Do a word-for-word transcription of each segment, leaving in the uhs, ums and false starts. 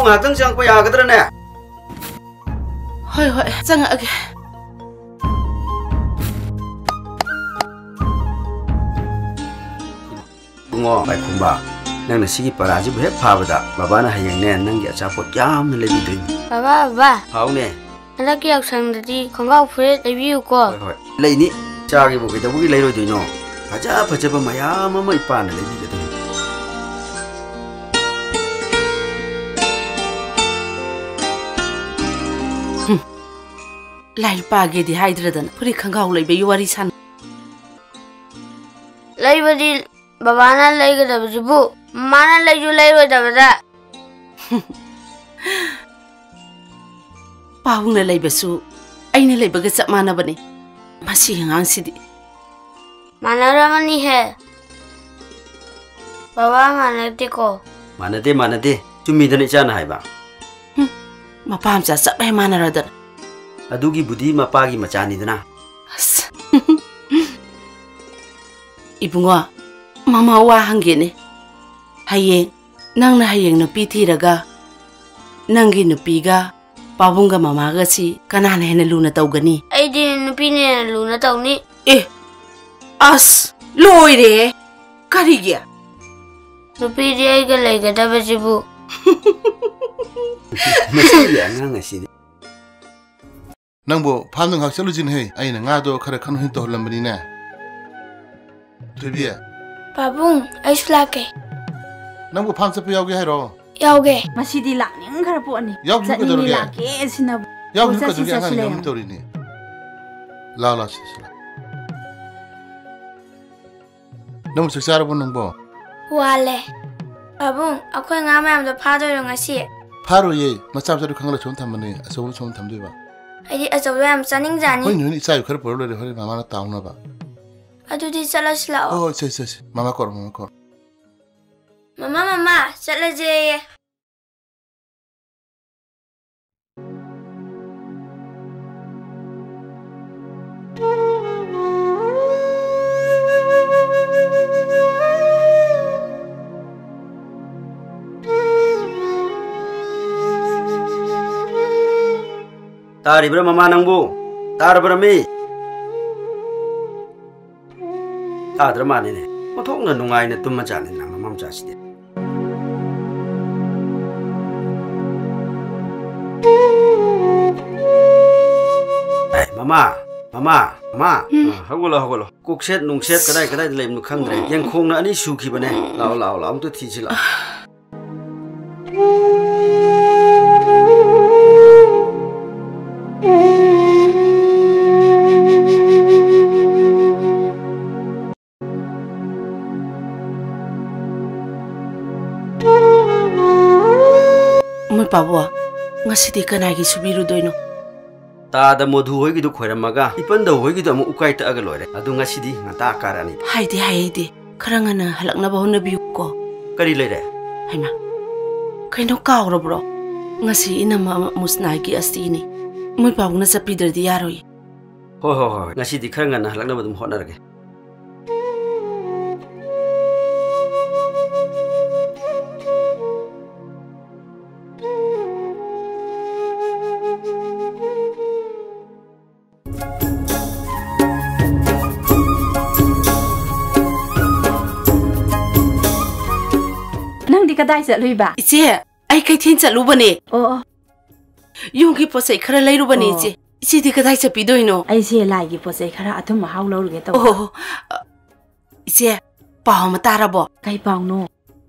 ꯉꯥꯏꯍꯥꯛꯇꯪ ꯆꯪꯉꯛꯄ ꯌꯥꯒꯗ꯭ꯔꯅꯦ? ꯍꯣꯏ, ꯍꯣꯏ, ꯆꯪꯉꯛꯑꯒꯦ꯫ ꯏꯕꯨꯡꯉꯣ ꯄꯥꯏꯈꯣꯝꯕ, ꯅꯪꯅ ꯁꯤꯒꯤ ꯄꯔꯥꯁꯤꯕꯨ ꯍꯦꯛ ꯐꯥꯕꯗ ꯕꯕꯥꯅ ꯍꯌꯦꯡꯅꯦ ꯅꯪꯒꯤ ꯑꯆꯥꯄꯣꯠ ꯌꯥꯝꯅ ꯂꯩꯕꯤꯗꯣꯏꯅꯤ꯫ ꯕꯕꯥ, ꯕꯕꯥ꯫ ꯍꯥꯎꯅꯦ꯫ ꯍꯟꯗꯛꯀꯤ ꯌꯥꯎꯁꯪꯗꯗꯤ ꯈꯣꯡꯒ꯭ꯔꯥꯎ ꯐꯨꯔꯤꯠ ꯂꯩꯕꯤꯌꯨꯀꯣ꯫ ꯍꯣꯏ, ꯍꯣꯏ꯫ ꯂꯩꯅꯤ꯫ ꯏꯆꯥꯒꯤꯕꯨ ꯀꯩꯗꯧꯕꯒꯤ ꯂꯩꯔꯣꯏꯗꯣꯏꯅꯣ? ꯐꯖ ꯐꯖꯕ ꯃꯌꯥꯝ ꯑꯃ ꯏꯄꯥꯅ ꯂꯩꯕꯤꯒꯗꯣꯏꯅꯤ꯫ ꯍꯨꯝ꯫ ꯂꯥꯏꯔꯤꯛ ꯄꯥꯒꯦꯗꯤ ꯍꯥꯏꯗ꯭ꯔꯗꯅ ꯐꯨꯔꯤꯠ ꯈꯣꯡꯒ꯭ꯔꯥꯎ ꯂꯩꯕꯒꯤ ꯋꯥꯔꯤ ꯁꯥꯟꯅ꯫ ꯂꯩꯕꯗꯤ ꯕꯕꯥꯅ ꯂꯩꯒꯗꯕꯁꯤꯕꯨ ꯃꯃꯥꯅ ꯂꯩꯁꯨ ꯂꯩꯔꯣꯏꯗꯕꯗ꯫ ꯄꯥꯕꯨꯡꯅ ꯂꯩꯕꯁꯨ ꯑꯩꯅ ꯂꯩꯕꯒ ꯆꯞ ꯃꯥꯟꯅꯕꯅꯤ꯫ ꯃꯁꯤꯒꯤ ꯑꯉꯥꯡꯁꯤꯗꯤ꯫ ꯃꯥꯟꯅꯔꯝꯃꯅꯤꯍꯦ꯫ ꯕꯕꯥ ꯃꯥꯟꯅꯗꯦꯀꯣ꯫ ꯃꯥꯟꯅꯗꯦ, ꯃꯥꯟꯅꯗꯦ꯫ ꯆꯨꯝꯃꯤꯗꯅ ꯏꯆꯥꯅ ꯍꯥꯏꯕ꯫ ꯍꯨꯝ, ꯃꯄꯥ ꯃꯆꯥ ꯆꯞ ꯍꯦꯛ ꯃꯥꯟꯅꯔꯗꯅ꯫ ꯑꯗꯨꯒꯤꯕꯨꯗꯤ ꯃꯄꯥꯒꯤ ꯃꯆꯥꯅꯤꯗꯅ꯫ ꯑꯁ꯫ ꯏꯕꯨꯡꯉꯣ, ꯃꯃꯥ ꯋꯥ ꯍꯪꯒꯦꯅꯦ꯫ ꯍꯌꯦꯡ, ꯅꯪꯅ ꯍꯌꯦꯡ ꯅꯨꯄꯤ ꯊꯤꯔꯒ, ꯅꯪꯒꯤ ꯅꯨꯄꯤꯒ ꯄꯥꯕꯨꯡꯒ ꯃꯃꯥꯒꯁꯤ ꯀꯅꯥꯅ ꯍꯦꯟꯅ ꯂꯨꯅ ꯇꯧꯒꯅꯤ? ꯑꯩꯗꯤ ꯅꯨꯄꯤꯅ ꯍꯦꯟꯅ ꯂꯨꯅ ꯇꯧꯅꯤ꯫ ꯑꯦ, ꯑꯁ, ꯂꯣꯏꯔꯦ꯫ ꯀꯔꯤꯒꯤ? ꯅꯨꯄꯤꯗꯤ ꯑꯩꯒ ꯂꯩꯒꯗꯕꯁꯤꯕꯨ꯫ ꯃꯁꯤꯒꯤ ꯑꯉꯥꯡ ꯑꯁꯤꯗꯤ꯫ ꯅꯪꯕꯨ ꯐꯥꯝꯗ ꯉꯥꯏꯍꯥꯛ ꯆꯠꯂꯨꯁꯤꯅꯦꯍꯦ꯫ ꯑꯩꯅ ꯉꯥꯗꯣ ꯈꯔ ꯈꯟ ꯍꯨꯟ ꯇꯧꯍꯜꯂꯝꯕꯅꯤꯅꯦ꯫ ꯊꯣꯏꯕꯤ꯫ ꯄꯥꯕꯨꯡ, ꯑꯩꯁꯨ ꯂꯥꯛꯀꯦ꯫ ꯅꯪꯕꯨ ꯐꯥꯝ ꯆꯠꯄ ꯌꯥꯎꯒꯦ ꯍꯥꯏꯔꯣ? ꯌꯥꯎꯒꯦ꯫ ꯃꯁꯤꯗꯤ ꯂꯥꯛꯅꯤꯡꯈ꯭ꯔ ꯄꯣꯠꯅꯤ꯫ ꯌꯥꯎꯒꯅꯨ, ꯆꯠꯅꯤꯡꯉꯤ, ꯀꯩꯗꯧꯔꯒꯦ? ꯂꯥꯛꯀꯦ ꯁꯤꯅꯕꯨ꯫ ꯌꯥꯎꯒꯅꯨ, ꯆꯠꯁꯤ, ꯀꯩꯗꯧꯔꯒꯦ? ꯆꯠꯁꯤ ꯑꯉꯥꯡ ꯂꯩꯔꯣ꯫ ꯌꯥꯎꯅꯤ ꯇꯧꯔꯤꯅꯦ꯫ ꯂꯥꯎ, ꯂꯥꯎ, ꯁꯤ, ꯁꯤ, ꯂꯥꯎ꯫ ꯅꯪꯕꯨ ꯆꯥꯛ ꯆꯥꯔꯕꯣ ꯅꯪꯕꯣ? ꯋꯥꯠꯂꯦ꯫ ꯄꯥꯕꯨꯡ, ꯑꯩꯈꯣꯏ ꯉꯥ ꯃꯌꯥꯝꯗꯣ ꯐꯥꯗꯣꯏꯔꯣ ꯉꯁꯤ? ꯐꯥꯔꯣꯏꯌꯦ꯫ ꯃꯆꯥ ꯃꯆꯥꯗꯨ ꯈꯪꯍꯜꯂ ꯁꯣꯝ ꯊꯝꯕꯅꯦ꯫ ꯑꯆꯧꯕꯗꯨ ꯁꯣꯝ ꯊꯝꯗꯣꯏꯕ꯫ ꯑꯩꯗꯤ ꯑꯆꯧꯕ ꯌꯥꯝ ꯆꯥꯅꯤꯡꯖꯥꯅꯤ꯫ ꯍꯣꯏꯅꯦ, ꯍꯣꯏꯅꯦ, ꯏꯆꯥꯒꯤ ꯈꯔ ꯄꯨꯔꯛ ꯂꯣꯏꯔꯦ, ꯍꯣꯔꯦꯟ ꯃꯃꯥꯅ ꯇꯥꯎꯅꯕ꯫ ꯑꯗꯨꯗꯤ ꯆꯠꯂꯁꯤ ꯂꯥꯛꯑꯣ꯫ ꯍꯣꯏ, ꯍꯣꯏ, ꯆꯠꯁꯤ, ꯆꯠꯁꯤ꯫ ꯃꯃꯥ ꯀꯧꯔꯣ, ꯃꯃꯥ ꯀꯧꯔꯣ꯫ ꯃꯃꯥ, ꯃꯃꯥ, ꯆꯠꯂꯁꯦꯌꯦ꯫ ꯇꯥꯔꯤꯕ꯭ꯔꯥ ꯃꯃꯥ ꯅꯪꯕꯨ? ꯇꯥꯔꯕ꯭ꯔꯥ ꯃꯤ? ꯇꯥꯗ꯭ꯔ ꯃꯥꯜꯂꯦꯅꯦ꯫ ꯑꯣꯟꯊꯣꯛꯅ ꯅꯨꯡꯉꯥꯏꯅ ꯇꯨꯝꯃꯖꯥꯠꯅꯤ ꯅꯪ ꯃꯃꯥ ꯃꯆꯥꯁꯤꯗꯤ꯫ ꯑꯦ, ꯃꯃꯥ, ꯃꯃꯥ, ꯃꯃꯥ꯫ ꯎꯝ꯫ ꯑ, ꯍꯧꯒꯠꯂꯣ, ꯍꯧꯒꯠꯂꯣ꯫ ꯀꯣꯛꯁꯦꯠ ꯅꯨꯡꯁꯦꯠ ꯀꯗꯥꯏ ꯀꯗꯥꯏꯗ ꯂꯩꯕꯅꯣ ꯈꯪꯗ꯭ꯔꯦ꯫ ꯌꯦꯡꯈꯣꯡꯅ ꯑꯅꯤ ꯁꯨꯈꯤꯕꯅꯦ꯫ ꯂꯥꯛꯑꯣ, ꯂꯥꯛꯑꯣ, ꯂꯥꯛꯑꯣ, ꯑꯝꯇ ꯊꯤꯁꯤ ꯂꯥꯛꯑꯣ꯫ ꯃꯣꯏ ꯄꯥꯕꯨ, ꯉꯁꯤꯗꯤ ꯀꯅꯥꯒꯤ ꯁꯨꯕꯤꯔꯨꯗꯣꯏꯅꯣ? ꯇꯥꯗ ꯃꯣꯙꯨ ꯍꯣꯏꯒꯤꯗꯨ ꯈꯣꯏꯔꯝꯃꯒ, ꯏꯄꯟꯗꯧ ꯍꯣꯏꯒꯤꯗꯨ ꯑꯃꯨꯛ ꯎꯀꯥꯏ ꯇꯛꯑꯒ ꯂꯣꯏꯔꯦ꯫ ꯑꯗꯨ ꯉꯁꯤꯗꯤ ꯉꯟꯇꯥ ꯀꯥꯔꯛꯑꯅꯤ꯫ ꯍꯥꯏꯗꯤ ꯍꯥꯏꯗꯤ, ꯈꯔ ꯉꯟꯅ ꯍꯜꯂꯛꯅꯕ ꯍꯣꯠꯅꯕꯤꯌꯨꯀꯣ꯫ ꯀꯔꯤ ꯂꯩꯔꯦ? ꯍꯩꯃꯥ, ꯀꯩꯅꯣ ꯀꯥꯎꯔꯕ꯭ꯔꯣ? ꯉꯁꯤ ꯏꯅꯝꯃ ꯃꯨꯁꯅꯥꯒꯤ ꯑꯁꯇꯤꯅꯤ꯫ ꯃꯣꯏ ꯄꯥꯕꯨꯡꯅ ꯆꯠꯄꯤꯗ꯭ꯔꯗꯤ ꯌꯥꯔꯣꯏ꯫ ꯍꯣꯏ, ꯍꯣꯏ, ꯍꯣꯏ, ꯍꯣꯏ꯫ ꯉꯁꯤꯗꯤ ꯈꯔ ꯉꯟꯅ ꯍꯜꯂꯛꯅꯕ ꯑꯗꯨꯝ ꯍꯣꯠꯅꯔꯒꯦ꯫ ꯅꯪꯗꯤ ꯀꯗꯥꯏ ꯆꯠꯂꯨꯏꯕ? ꯏꯆꯦ, ꯑꯩ ꯀꯩꯊꯦꯜ ꯆꯠꯂꯨꯕꯅꯦ꯫ ꯑꯣ, ꯑꯣ꯫ ꯌꯨꯝꯒꯤ ꯄꯣꯠꯆꯩ ꯈꯔ ꯂꯩꯔꯨꯕꯅꯦ, ꯑꯣ꯫ ꯏꯆꯦ꯫ ꯏꯆꯦꯗꯤ ꯀꯗꯥꯏ ꯆꯠꯄꯤꯗꯣꯏꯅꯣ? ꯑꯩꯁꯦ ꯂꯥꯏꯒꯤ ꯄꯣꯠꯆꯩ ꯈꯔ ꯑꯊꯨꯝ ꯑꯍꯥꯎ ꯂꯧꯔꯨꯒꯦ ꯇꯧꯕ꯫ ꯑꯣ, ꯏꯆꯦ, ꯄꯥꯎ ꯑꯃ ꯇꯥꯔꯕꯣ? ꯀꯩ ꯄꯥꯎꯅꯣ?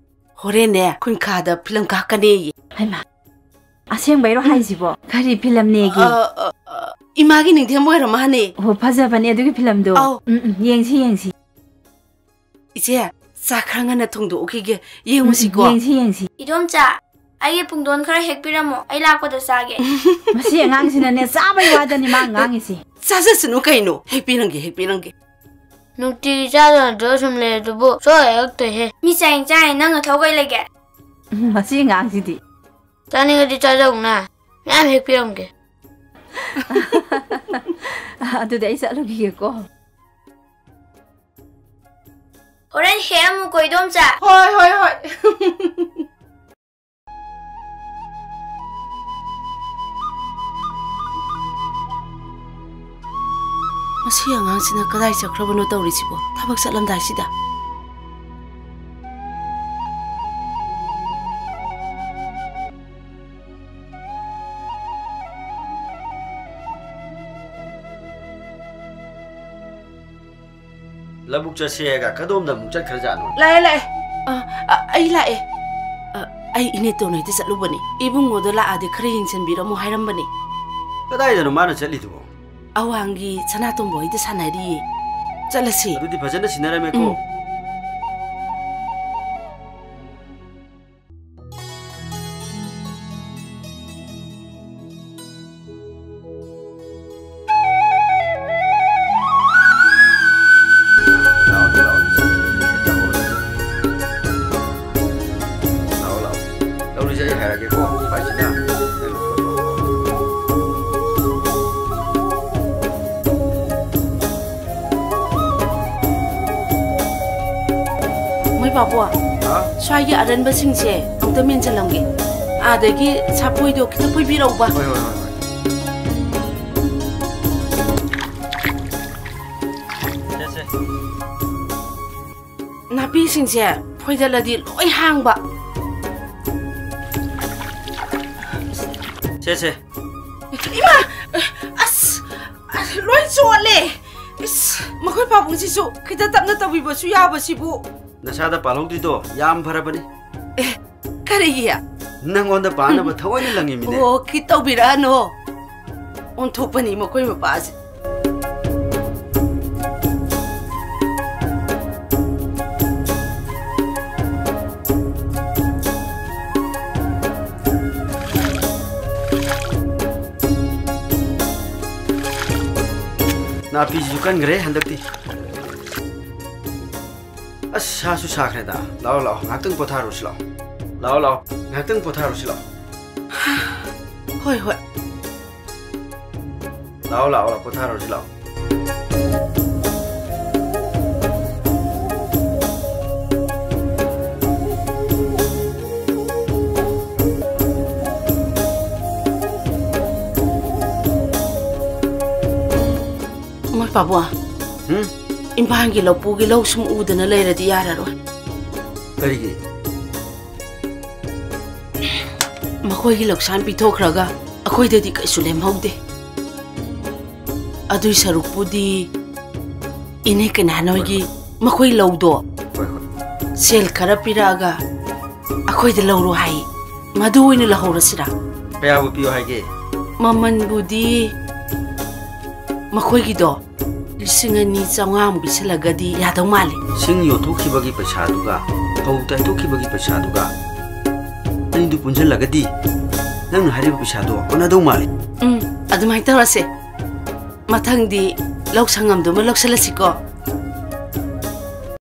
ꯍꯣꯔꯦꯟꯅꯦ ꯈꯨꯟꯈꯥꯗ ꯐꯤꯂꯝ ꯀꯥꯞꯀꯅꯦꯌꯦ꯫ ꯍꯩꯃꯥ, ꯑꯁꯦꯡꯕꯩꯔꯣ ꯎꯝ꯫ ꯍꯥꯏꯁꯤꯕꯣ? ꯀꯔꯤ ꯐꯤꯂꯝꯅꯦꯒꯤ? ꯑ, ꯑ, ꯑ, ꯏꯃꯥꯒꯤ ꯅꯤꯡꯊꯦꯝ ꯑꯣꯏꯔ ꯃꯥꯅꯦ꯫ ꯑꯣ, ꯐꯖꯕꯅꯦ ꯑꯗꯨꯒꯤ ꯐꯤꯂꯝꯗꯣ꯫ ꯑꯧ꯫ ꯎꯝ, ꯎꯝ, ꯌꯦꯡꯁꯤ, ꯌꯦꯡꯁꯤ꯫ ꯏꯆꯦ, ꯆꯥꯛ ꯈꯔ ꯉꯟꯅ ꯊꯣꯡꯗꯣꯛꯎꯈꯤꯒꯦ꯫ ꯌꯦꯡꯉꯨꯁꯤꯀꯣ꯫ ꯎꯝ, ꯌꯦꯡꯁꯤ, ꯌꯦꯡꯁꯤ꯫ ꯏꯗꯣꯝꯆꯥ, ꯑꯩꯒꯤ ꯄꯨꯡꯗꯣꯟ ꯈꯔ ꯍꯦꯛꯄꯤꯔꯝꯃꯣ, ꯑꯩ ꯂꯥꯛꯄꯗ ꯆꯥꯒꯦ꯫ ꯃꯁꯤ ꯑꯉꯥꯡꯁꯤꯅꯅꯦ, ꯆꯥꯕꯩ ꯋꯥꯗꯅꯤ ꯃꯥ ꯉꯥꯡꯉꯤꯁꯦ꯫ ꯆꯥꯖꯁꯅꯨ ꯀꯩꯅꯣ, ꯍꯦꯛꯄꯤꯔꯝꯒꯦ, ꯍꯦꯛꯄꯤꯔꯝꯒꯦ꯫ ꯅꯨꯡꯇꯤꯒꯤ ꯆꯥꯗꯅ ꯁꯨꯝ ꯂꯩꯔꯗꯨꯕꯨ ꯁꯣꯏ ꯍꯦꯛꯇꯦꯍꯦ꯫ ꯃꯤ ꯆꯥꯏ ꯆꯥꯏ, ꯅꯪꯅ ꯊꯧ ꯀꯩ ꯂꯩꯒꯦ? ꯎꯝ, ꯃꯁꯤ ꯑꯉꯥꯡꯁꯤꯗꯤ꯫ ꯆꯥꯅꯤꯡꯉꯗꯤ ꯆꯥꯖꯧꯅ, ꯃꯌꯥꯝ ꯍꯦꯛꯄꯤꯔꯝꯒꯦ꯫ ꯑꯗꯨꯗꯤ ꯑꯩ ꯆꯠꯂꯨꯈꯤꯒꯦꯀꯣ꯫ ꯍꯣꯔꯦꯟ ꯍꯦꯛꯑꯝꯃꯨꯀꯣ, ꯏꯗꯣꯝꯆꯥ꯫ ꯍꯣꯏ, ꯍꯣꯏ, ꯍꯣꯏ꯫ ꯃꯁꯤ ꯑꯉꯥꯡꯁꯤꯅ ꯀꯗꯥꯏ ꯆꯠꯈ꯭ꯔꯕꯅꯣ ꯇꯧꯔꯤꯁꯤꯕꯣ, ꯊꯕꯛ ꯆꯠꯂꯝꯗꯥꯏꯁꯤꯗ? ꯂꯧꯕꯨꯛ ꯆꯠꯁꯦ ꯍꯥꯏꯒ ꯀꯗꯣꯝꯗ ꯑꯃꯨꯛ ꯆꯠꯈ꯭ꯔꯖꯥꯠꯅꯣ? ꯂꯥꯛꯑꯦ, ꯂꯥꯛꯑꯦ꯫ ꯑ, ꯑ, ꯑꯩ ꯂꯥꯛꯑꯦ꯫ ꯑ, ꯑꯩ ꯏꯅꯦ ꯇꯣꯟ ꯍꯣꯏꯗ ꯆꯠꯂꯨꯕꯅꯤ꯫ ꯏꯕꯨꯡꯉꯣꯗꯣ ꯂꯥꯛꯑꯗꯤ ꯈꯔ ꯌꯦꯡꯁꯤꯟꯕꯤꯔꯝꯃꯣ ꯍꯥꯏꯔꯝꯕꯅꯤ꯫ ꯀꯗꯥꯏꯗꯅꯣ ꯃꯥꯅ ꯆꯠꯂꯤꯗꯨꯕꯣ? ꯑꯋꯥꯡꯒꯤ ꯁꯅꯥꯇꯣꯝꯕ ꯍꯣꯏꯗ ꯁꯥꯟꯅꯔꯤꯌꯦ꯫ ꯆꯠꯂꯁꯤ꯫ ꯑꯗꯨꯗꯤ ꯐꯖꯅ ꯁꯤꯟꯅꯔꯝꯃꯦꯀꯣ꯫ ꯎꯝ꯫ ꯂꯧꯔꯤꯁꯦ ꯑꯩ ꯍꯥꯏꯔꯒꯦꯀꯣ, ꯁ꯭ꯋꯥꯏꯁꯤꯗ꯫ ꯃꯣꯏ ꯄꯥꯕꯨ, ꯍꯥ? ꯁ꯭ꯋꯥꯏꯒꯤ ꯑꯔꯟꯕꯁꯤꯡꯁꯦ ꯑꯃꯨꯛꯇ ꯃꯦꯟꯁꯤꯜꯂꯝꯒꯦ꯫ ꯑꯥꯗꯒꯤ ꯁꯥꯄꯣꯏꯗꯣ ꯈꯤꯇ ꯐꯣꯏꯕꯤꯔꯛꯎꯕ꯫ ꯍꯣꯏ, ꯍꯣꯏ, ꯍꯣꯏ, ꯍꯣꯏ꯫ ꯁꯦ, ꯁꯦ꯫ ꯅꯥꯄꯤꯁꯤꯡꯁꯦ ꯐꯣꯏꯗꯠꯂꯗꯤ ꯂꯣꯏ ꯍꯥꯡꯕ꯫ ꯁꯦ, ꯁꯦ꯫ ꯏꯃꯥ! ꯑꯁ! ꯑꯁ, ꯂꯣꯏ ꯆꯣꯠꯂꯦ꯫ ꯏꯁ, ꯃꯈꯣꯏ ꯄꯥꯕꯨꯡꯁꯤꯁꯨ ꯈꯤꯇ ꯇꯞꯅ ꯇꯧꯕꯤꯕꯁꯨ ꯌꯥꯕꯁꯤꯕꯨ꯫ ꯅꯁꯥꯗ ꯄꯥꯜꯍꯧꯗ꯭ꯔꯤꯗꯣ ꯌꯥꯝ ꯐꯔꯕꯅꯤ꯫ ꯑꯦ, ꯀꯔꯤꯒꯤ? ꯅꯪꯉꯣꯟꯗ ꯄꯥꯟꯅꯕ ꯊꯑꯣꯏꯅ ꯂꯪꯉꯤꯃꯤꯅꯦ꯫ ꯑꯣ, ꯈꯤꯠ ꯇꯧꯕꯤꯔꯛꯑꯅꯣ꯫ ꯑꯣꯟꯊꯣꯛꯄꯅꯤ ꯃꯈꯣꯏ ꯃꯄꯥꯁꯦ꯫ ꯅꯥꯄꯤꯁꯤꯁꯨ ꯀꯟꯈ꯭ꯔꯦ ꯍꯟꯗꯛꯇꯤ꯫ ꯑꯁ, ꯁꯥꯁꯨ ꯁꯥꯈ꯭ꯔꯦꯗ꯫ ꯂꯥꯛꯑꯣ, ꯂꯥꯛꯑꯣ, ꯉꯥꯏꯍꯥꯛꯇꯪ ꯄꯣꯊꯥꯔꯨꯁꯤ ꯂꯥꯛꯑꯣ꯫ ꯂꯥꯛꯑꯣ, ꯂꯥꯛꯑꯣ, ꯉꯥꯏꯍꯥꯛꯇꯪ ꯄꯣꯊꯥꯔꯨꯁꯤ ꯂꯥꯛꯑꯣ꯫ ꯍꯣꯏ, ꯍꯣꯏ꯫ ꯂꯥꯛꯑꯣ, ꯂꯥꯛꯑꯣ, ꯂꯥꯛꯑꯣ, ꯄꯣꯊꯥꯔꯨꯁꯤ ꯂꯥꯛꯑꯣ꯫ ꯃꯣꯏ ꯄꯥꯕꯨꯡ, ꯎꯝ? ꯏꯝꯐꯥꯜꯒꯤ ꯂꯧꯄꯨꯒꯤ ꯂꯧ ꯁꯨꯝ ꯎꯗꯅ ꯂꯩꯔꯗꯤ ꯌꯥꯔꯔꯣꯏ꯫ ꯀꯔꯤꯒꯤ? ꯃꯈꯣꯏꯒꯤ ꯂꯧꯁꯥꯟ ꯄꯤꯊꯣꯛꯈ꯭ꯔꯒ ꯑꯩꯈꯣꯏꯗꯗꯤ ꯀꯩꯁꯨ ꯂꯦꯝꯍꯧꯗꯦ꯫ ꯑꯗꯨꯏ ꯁꯔꯨꯛꯄꯨꯗꯤ ꯏꯅꯦ ꯀꯩꯅꯥ ꯅꯣꯏꯒꯤ ꯃꯈꯣꯏ ꯂꯧꯗꯣ ꯍꯣꯏ, ꯍꯣꯏ꯫ ꯁꯦꯜ ꯈꯔ ꯄꯤꯔꯛꯑꯒ ꯑꯩꯈꯣꯏꯗ ꯂꯧꯔꯣ ꯍꯥꯏ꯫ ꯃꯗꯨ ꯑꯣꯏꯅ ꯂꯧꯍꯧꯔꯁꯤꯔꯥ? ꯀꯌꯥꯕꯨ ꯄꯤꯌꯣ ꯍꯥꯏꯒꯦ? ꯃꯃꯜꯕꯨꯗꯤ ꯃꯈꯣꯏꯒꯤꯗꯣ ꯂꯤꯁꯤꯡ ꯑꯅꯤ ꯆꯥꯝꯃꯉꯥꯃꯨꯛ ꯄꯤꯁꯜꯂꯒꯗꯤ ꯌꯥꯗꯧ ꯃꯥꯜꯂꯤ꯫ ꯁꯤꯡ ꯌꯣꯟꯊꯣꯛꯈꯤꯕꯒꯤ ꯄꯩꯁꯥꯗꯨꯒ ꯐꯧ ꯇꯥꯏꯊꯣꯛꯈꯤꯕꯒꯤ ꯄꯩꯁꯥꯗꯨꯒ ꯑꯅꯤꯗꯨ ꯄꯨꯟꯁꯤꯜꯂꯒꯗꯤ ꯅꯪꯅ ꯍꯥꯏꯔꯤꯕ ꯄꯩꯁꯥꯗꯣ ꯀꯣꯟꯅꯗꯧ ꯃꯥꯜꯂꯤ꯫ ꯎꯝ, ꯑꯗꯨꯃꯥꯏꯅ ꯇꯧꯔꯁꯦ꯫ ꯃꯊꯪꯗꯤ ꯂꯧ ꯁꯪꯉꯝꯗꯨꯃ ꯂꯧꯁꯤꯜꯂꯁꯤꯀꯣ꯫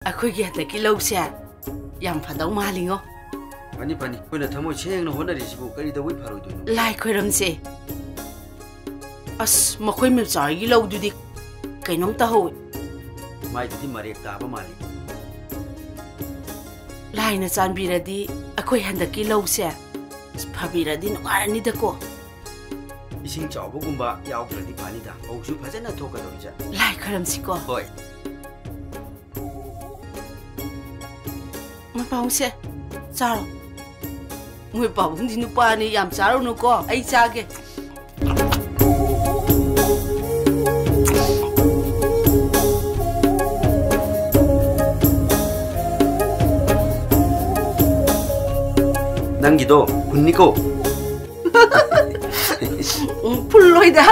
ꯑꯩꯈꯣꯏꯒꯤ ꯍꯟꯗꯛꯀꯤ ꯂꯧꯁꯦ ꯌꯥꯝ ꯐꯗꯧ ꯃꯥꯜꯂꯤꯉꯣ꯫ ꯐꯅꯤ, ꯐꯅꯤ꯫ ꯑꯩꯈꯣꯏꯅ ꯊꯃꯣꯏ ꯁꯦꯡꯅ ꯍꯣꯠꯅꯔꯤꯁꯤꯕꯨ ꯀꯔꯤ ꯇꯧꯕꯩ ꯐꯔꯣꯏꯗꯣꯏꯅꯣ? ꯂꯥꯏ ꯈꯣꯏꯔꯝꯁꯦ꯫ ꯑꯁ, ꯃꯈꯣꯏ ꯃꯦꯝꯆꯥ ꯍꯣꯏꯒꯤ ꯂꯧꯗꯨꯗꯤ ꯀꯩꯅꯣꯝ ꯇꯧꯍꯧꯋꯤ꯫ ꯃꯥꯏꯗꯨꯗꯤ ꯃꯔꯦꯛ ꯇꯥꯕ ꯃꯥꯜꯂꯤ꯫ ꯂꯥꯏꯅ ꯆꯥꯟꯕꯤꯔꯗꯤ ꯑꯩꯈꯣꯏ ꯍꯟꯗꯛꯀꯤ ꯂꯧꯁꯦ ꯐꯕꯤꯔꯗꯤ ꯅꯨꯡꯉꯥꯏꯔꯅꯤꯗꯀꯣ꯫ ꯏꯁꯤꯡ ꯆꯥꯎꯕꯒꯨꯝꯕ ꯌꯥꯎꯗ꯭ꯔꯗꯤ ꯐꯅꯤꯗ, ꯐꯧꯁꯨ ꯐꯖꯅ ꯊꯣꯛꯀꯗꯧꯔꯤꯁꯦ꯫ ꯂꯥꯏ ꯈꯣꯏꯔꯝꯁꯤꯀꯣ꯫ ꯍꯣꯏ꯫ ꯃꯣꯏ ꯄꯥꯕꯨꯡꯁꯦ, ꯆꯥꯔꯣ꯫ ꯃꯣꯏ ꯄꯥꯕꯨꯡꯗꯤ ꯅꯨꯄꯥꯅꯤ, ꯌꯥꯝ ꯆꯥꯔꯨꯅꯨꯀꯣ, ꯑꯩ ꯆꯥꯒꯦ꯫ ꯅꯪꯒꯤꯗꯣ ꯍꯨꯟꯅꯤꯀꯣ꯫ ꯎꯝ, ꯐꯨꯜꯂꯣꯏꯗ꯫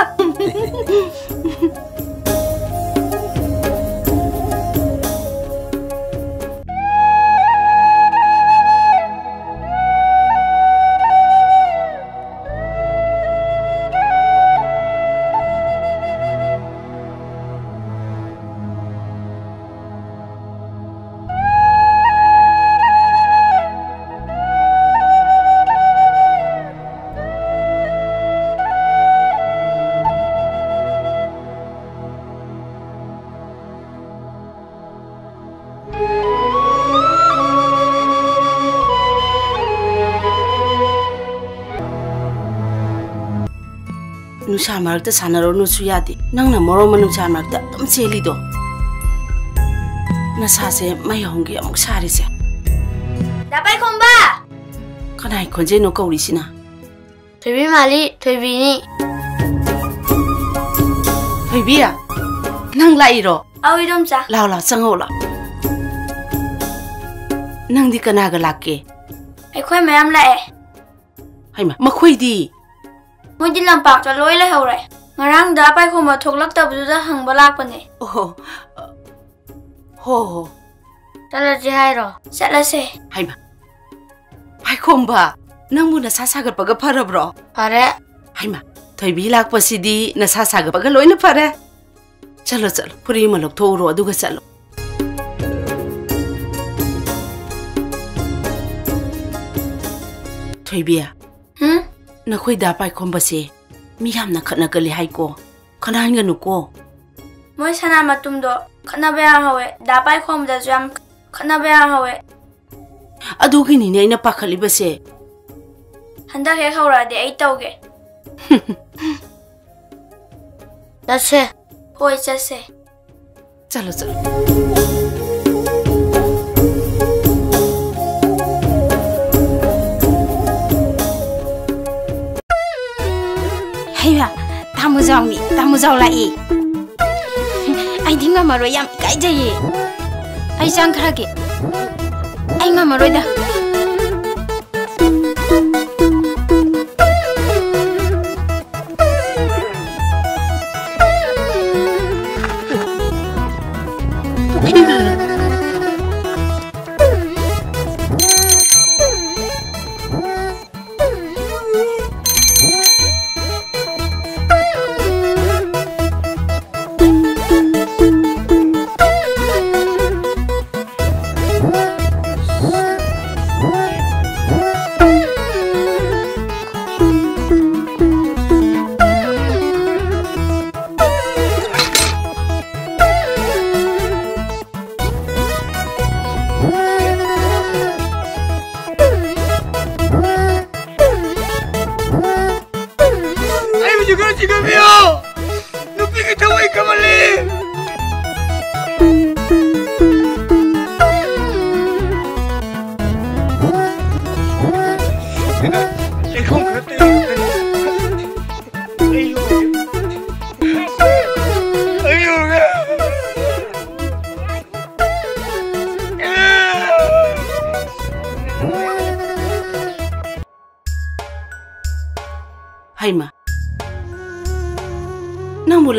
ꯅꯨꯡꯁꯥ ꯃꯔꯛꯇ ꯁꯥꯟꯅꯔꯨꯅꯨꯁꯨ ꯌꯥꯗꯦ, ꯅꯪꯅ ꯃꯔꯣꯟ ꯑꯃ ꯅꯨꯡꯁꯥ ꯃꯔꯛꯇ ꯑꯗꯨꯝ ꯆꯦꯜꯂꯤꯗꯣ꯫ ꯅꯁꯥꯁꯦ ꯃꯩ ꯍꯧꯒꯦ ꯑꯃꯨꯛ ꯁꯥꯔꯤꯁꯦ꯫ ꯗꯥ ꯄꯥꯏꯈꯣꯝꯕ! ꯀꯅꯥꯏ ꯈꯣꯟꯖꯦꯜꯅꯣ ꯀꯧꯔꯤꯁꯤꯅ? ꯊꯣꯏꯕꯤ ꯃꯥꯜꯂꯤ, ꯊꯣꯏꯕꯤꯅꯤ꯫ ꯊꯣꯏꯕꯤ, ꯅꯪ ꯂꯥꯛꯏꯔꯣ? ꯑꯧ, ꯏꯗꯣꯝꯆꯥ꯫ ꯂꯥꯎ, ꯂꯥꯎ, ꯆꯪꯉꯛꯑꯣ, ꯂꯥꯎ꯫ ꯅꯪꯗꯤ ꯀꯅꯥꯒ ꯂꯥꯛꯀꯦ? ꯑꯩꯈꯣꯏ ꯃꯌꯥꯝ ꯂꯥꯛꯑꯦ꯫ ꯍꯩꯃꯥ, ꯃꯈꯣꯏꯗꯤ? ꯃꯣꯏꯗꯤ ꯂꯝꯄꯥꯛꯇ ꯂꯣꯏ ꯂꯩꯍꯧꯔꯦ꯫ ꯉꯔꯥꯡ ꯗꯥ ꯄꯥꯏꯈꯣꯝꯕ ꯊꯣꯛꯂꯛꯇꯕꯗꯨꯗ ꯍꯪꯕ ꯂꯥꯛꯄꯅꯦ꯫ ꯑꯣꯍꯣ, ꯍꯣ, ꯍꯣ꯫ ꯆꯠꯂꯁꯤ ꯍꯥꯏꯔꯣ? ꯆꯠꯂꯁꯦ꯫ ꯍꯩꯃꯥ, ꯄꯥꯏꯈꯣꯝꯕ, ꯅꯪꯕꯨ ꯅꯁꯥ ꯁꯥꯒꯠꯄꯒ ꯐꯔꯕ꯭ꯔꯣ? ꯐꯔꯦ꯫ ꯍꯩꯃꯥ, ꯊꯣꯏꯕꯤ ꯂꯥꯛꯄꯁꯤꯗꯤ ꯅꯁꯥ ꯁꯥꯒꯠꯄꯒ ꯂꯣꯏꯅ ꯐꯔꯦ꯫ ꯆꯠꯂꯣ, ꯆꯠꯂꯣ, ꯐꯨꯔꯤ ꯑꯃ ꯂꯧꯊꯣꯛꯎꯔꯣ, ꯑꯗꯨꯒ ꯆꯠꯂꯣ꯫ ꯊꯣꯏꯕꯤ, ꯍꯨꯝ? ꯅꯈꯣꯏ ꯗꯥ ꯄꯥꯏꯈꯣꯝꯕꯁꯦ ꯃꯤ ꯌꯥꯝꯅ ꯈꯠꯅꯒꯜꯂꯤ ꯍꯥꯏꯀꯣ꯫ ꯈꯠꯅꯍꯟꯒꯅꯨꯀꯣ꯫ ꯃꯣꯏ ꯁꯅꯥ ꯃꯇꯨꯝꯗꯣ ꯈꯠꯅꯕ ꯌꯥꯝ ꯍꯧꯋꯦ꯫ ꯗꯥ ꯄꯥꯏꯈꯣꯝꯕꯗꯁꯨ ꯌꯥꯝ ꯈꯠꯅꯕ ꯌꯥꯝ ꯍꯧꯋꯦ꯫ ꯑꯗꯨꯒꯤꯅꯤꯅꯦ ꯑꯩꯅ ꯄꯥꯈꯠꯂꯤꯕꯁꯦ꯫ ꯍꯟꯗꯛ ꯍꯦꯛ ꯍꯧꯔꯛꯑꯗꯤ ꯑꯩ ꯇꯧꯒꯦ꯫ ꯆꯠꯁꯦ꯫ ꯍꯣꯏ, ꯆꯠꯁꯦ꯫ ꯆꯠꯂꯣ, ꯆꯠꯂꯣ꯫ ꯍꯩꯃꯥ, ꯇꯥꯃꯣꯖꯥꯎꯅꯤ, ꯇꯥꯃꯣꯖꯥꯎ ꯂꯥꯛꯏ꯫ ꯑꯩꯗꯤ ꯉꯝꯃꯔꯣꯏ, ꯌꯥꯝ ꯏꯀꯥꯏꯖꯩꯌꯦ꯫ ꯑꯩ ꯆꯪꯈ꯭ꯔꯒꯦ꯫ ꯑꯩ ꯉꯝꯃꯔꯣꯏꯗ꯫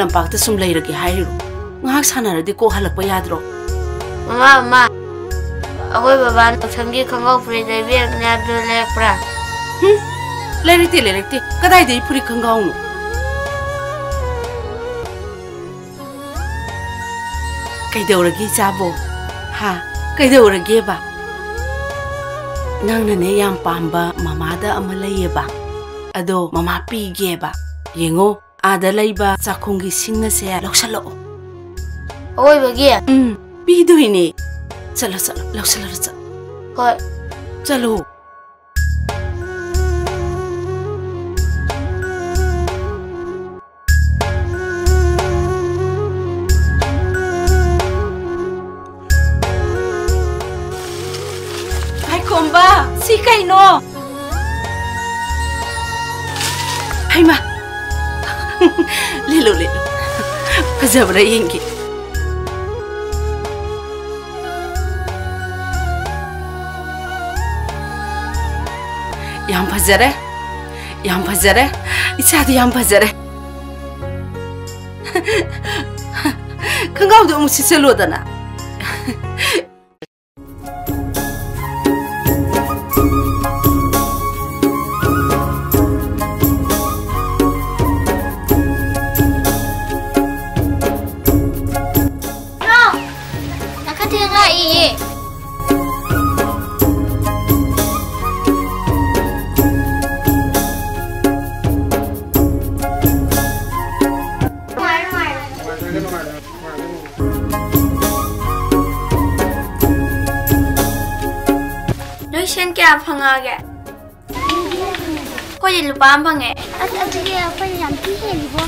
ꯂꯝꯄꯥꯛꯇ ꯁꯨꯝ ꯂꯩꯔꯒꯦ ꯍꯥꯏꯔꯤꯔꯣ? ꯉꯥꯏꯍꯥꯛ ꯁꯥꯟꯅꯔꯗꯤ ꯀꯣꯛ ꯍꯜꯂꯛꯄ ꯌꯥꯗ꯭ꯔꯣ? ꯃꯃꯥ, ꯃꯃꯥ, ꯑꯩꯈꯣꯏ ꯕꯕꯥꯅ ꯌꯥꯎꯁꯪꯒꯤ ꯈꯪꯒꯥꯎ ꯐꯨꯔꯤꯠ ꯂꯩꯕꯤꯔꯛꯅꯤ ꯍꯥꯏꯕꯗꯨ ꯂꯩꯔꯛꯄ꯭ꯔꯥ? ꯍꯨꯝ, ꯂꯩꯔꯛꯇꯦ, ꯂꯩꯔꯛꯇꯦ꯫ ꯀꯗꯥꯏꯗꯒꯤ ꯐꯨꯔꯤꯠ ꯈꯪꯒꯥꯎꯅꯣ? ꯀꯩꯗꯧꯔꯒꯦ ꯏꯆꯥꯕꯣ? ꯍꯥ? ꯀꯩꯗꯧꯔꯒꯦꯕ? ꯅꯪꯅꯅꯦ ꯌꯥꯝ ꯄꯥꯝꯕ ꯃꯃꯥꯗ ꯑꯃ ꯂꯩꯌꯦꯕ꯫ ꯑꯗꯣ ꯃꯃꯥ ꯄꯤꯒꯦꯕ꯫ ꯌꯦꯡꯉꯣ, ꯑꯥꯗ ꯂꯩꯕ ꯆꯥꯛꯈꯨꯝꯒꯤ ꯁꯤꯡ ꯑꯁꯦ ꯂꯧꯁꯜꯂꯛꯑꯣ꯫ ꯑꯋꯣꯏꯕꯒꯤ? ꯎꯝ, ꯄꯤꯗꯣꯏꯅꯦ꯫ ꯆꯠꯂꯣ, ꯆꯠꯂꯣ, ꯂꯧꯁꯜꯂꯨꯔꯣ, ꯆꯠꯂꯣ꯫ ꯍꯣꯏ꯫ ꯆꯠꯂꯣ꯫ ꯄꯥꯏꯈꯣꯝꯕ, ꯁꯤ ꯀꯩꯅꯣ? ꯍꯩꯃꯥ! ꯂꯤꯠꯂꯨ, ꯂꯤꯠꯂꯨ꯫ ꯐꯖꯕ꯭ꯔꯥ ꯌꯦꯡꯒꯦ꯫ ꯌꯥꯝ ꯐꯖꯔꯦ꯫ ꯌꯥꯝ ꯐꯖꯔꯦ꯫ ꯏꯆꯥꯗꯤ ꯌꯥꯝ ꯐꯖꯔꯦ꯫ ꯈꯪꯒꯥꯎꯗꯣ ꯑꯃꯨꯛ ꯁꯤꯠꯆꯜꯂꯣꯗꯅ꯫ ꯅꯈꯠ ꯊꯦꯡ ꯂꯥꯛꯏꯌꯦ꯫ ꯅꯣꯏ ꯁꯦꯟ ꯀꯌꯥ ꯐꯪꯉꯛꯑꯒꯦ? ꯑꯩꯈꯣꯏꯗꯤ ꯂꯨꯄꯥ ꯑꯃ ꯐꯪꯉꯦ꯫ ꯑꯁ, ꯑꯗꯨꯗꯤ ꯑꯩꯈꯣꯏꯅ ꯌꯥꯝ ꯊꯤ ꯍꯦꯜꯂꯤꯕꯣ꯫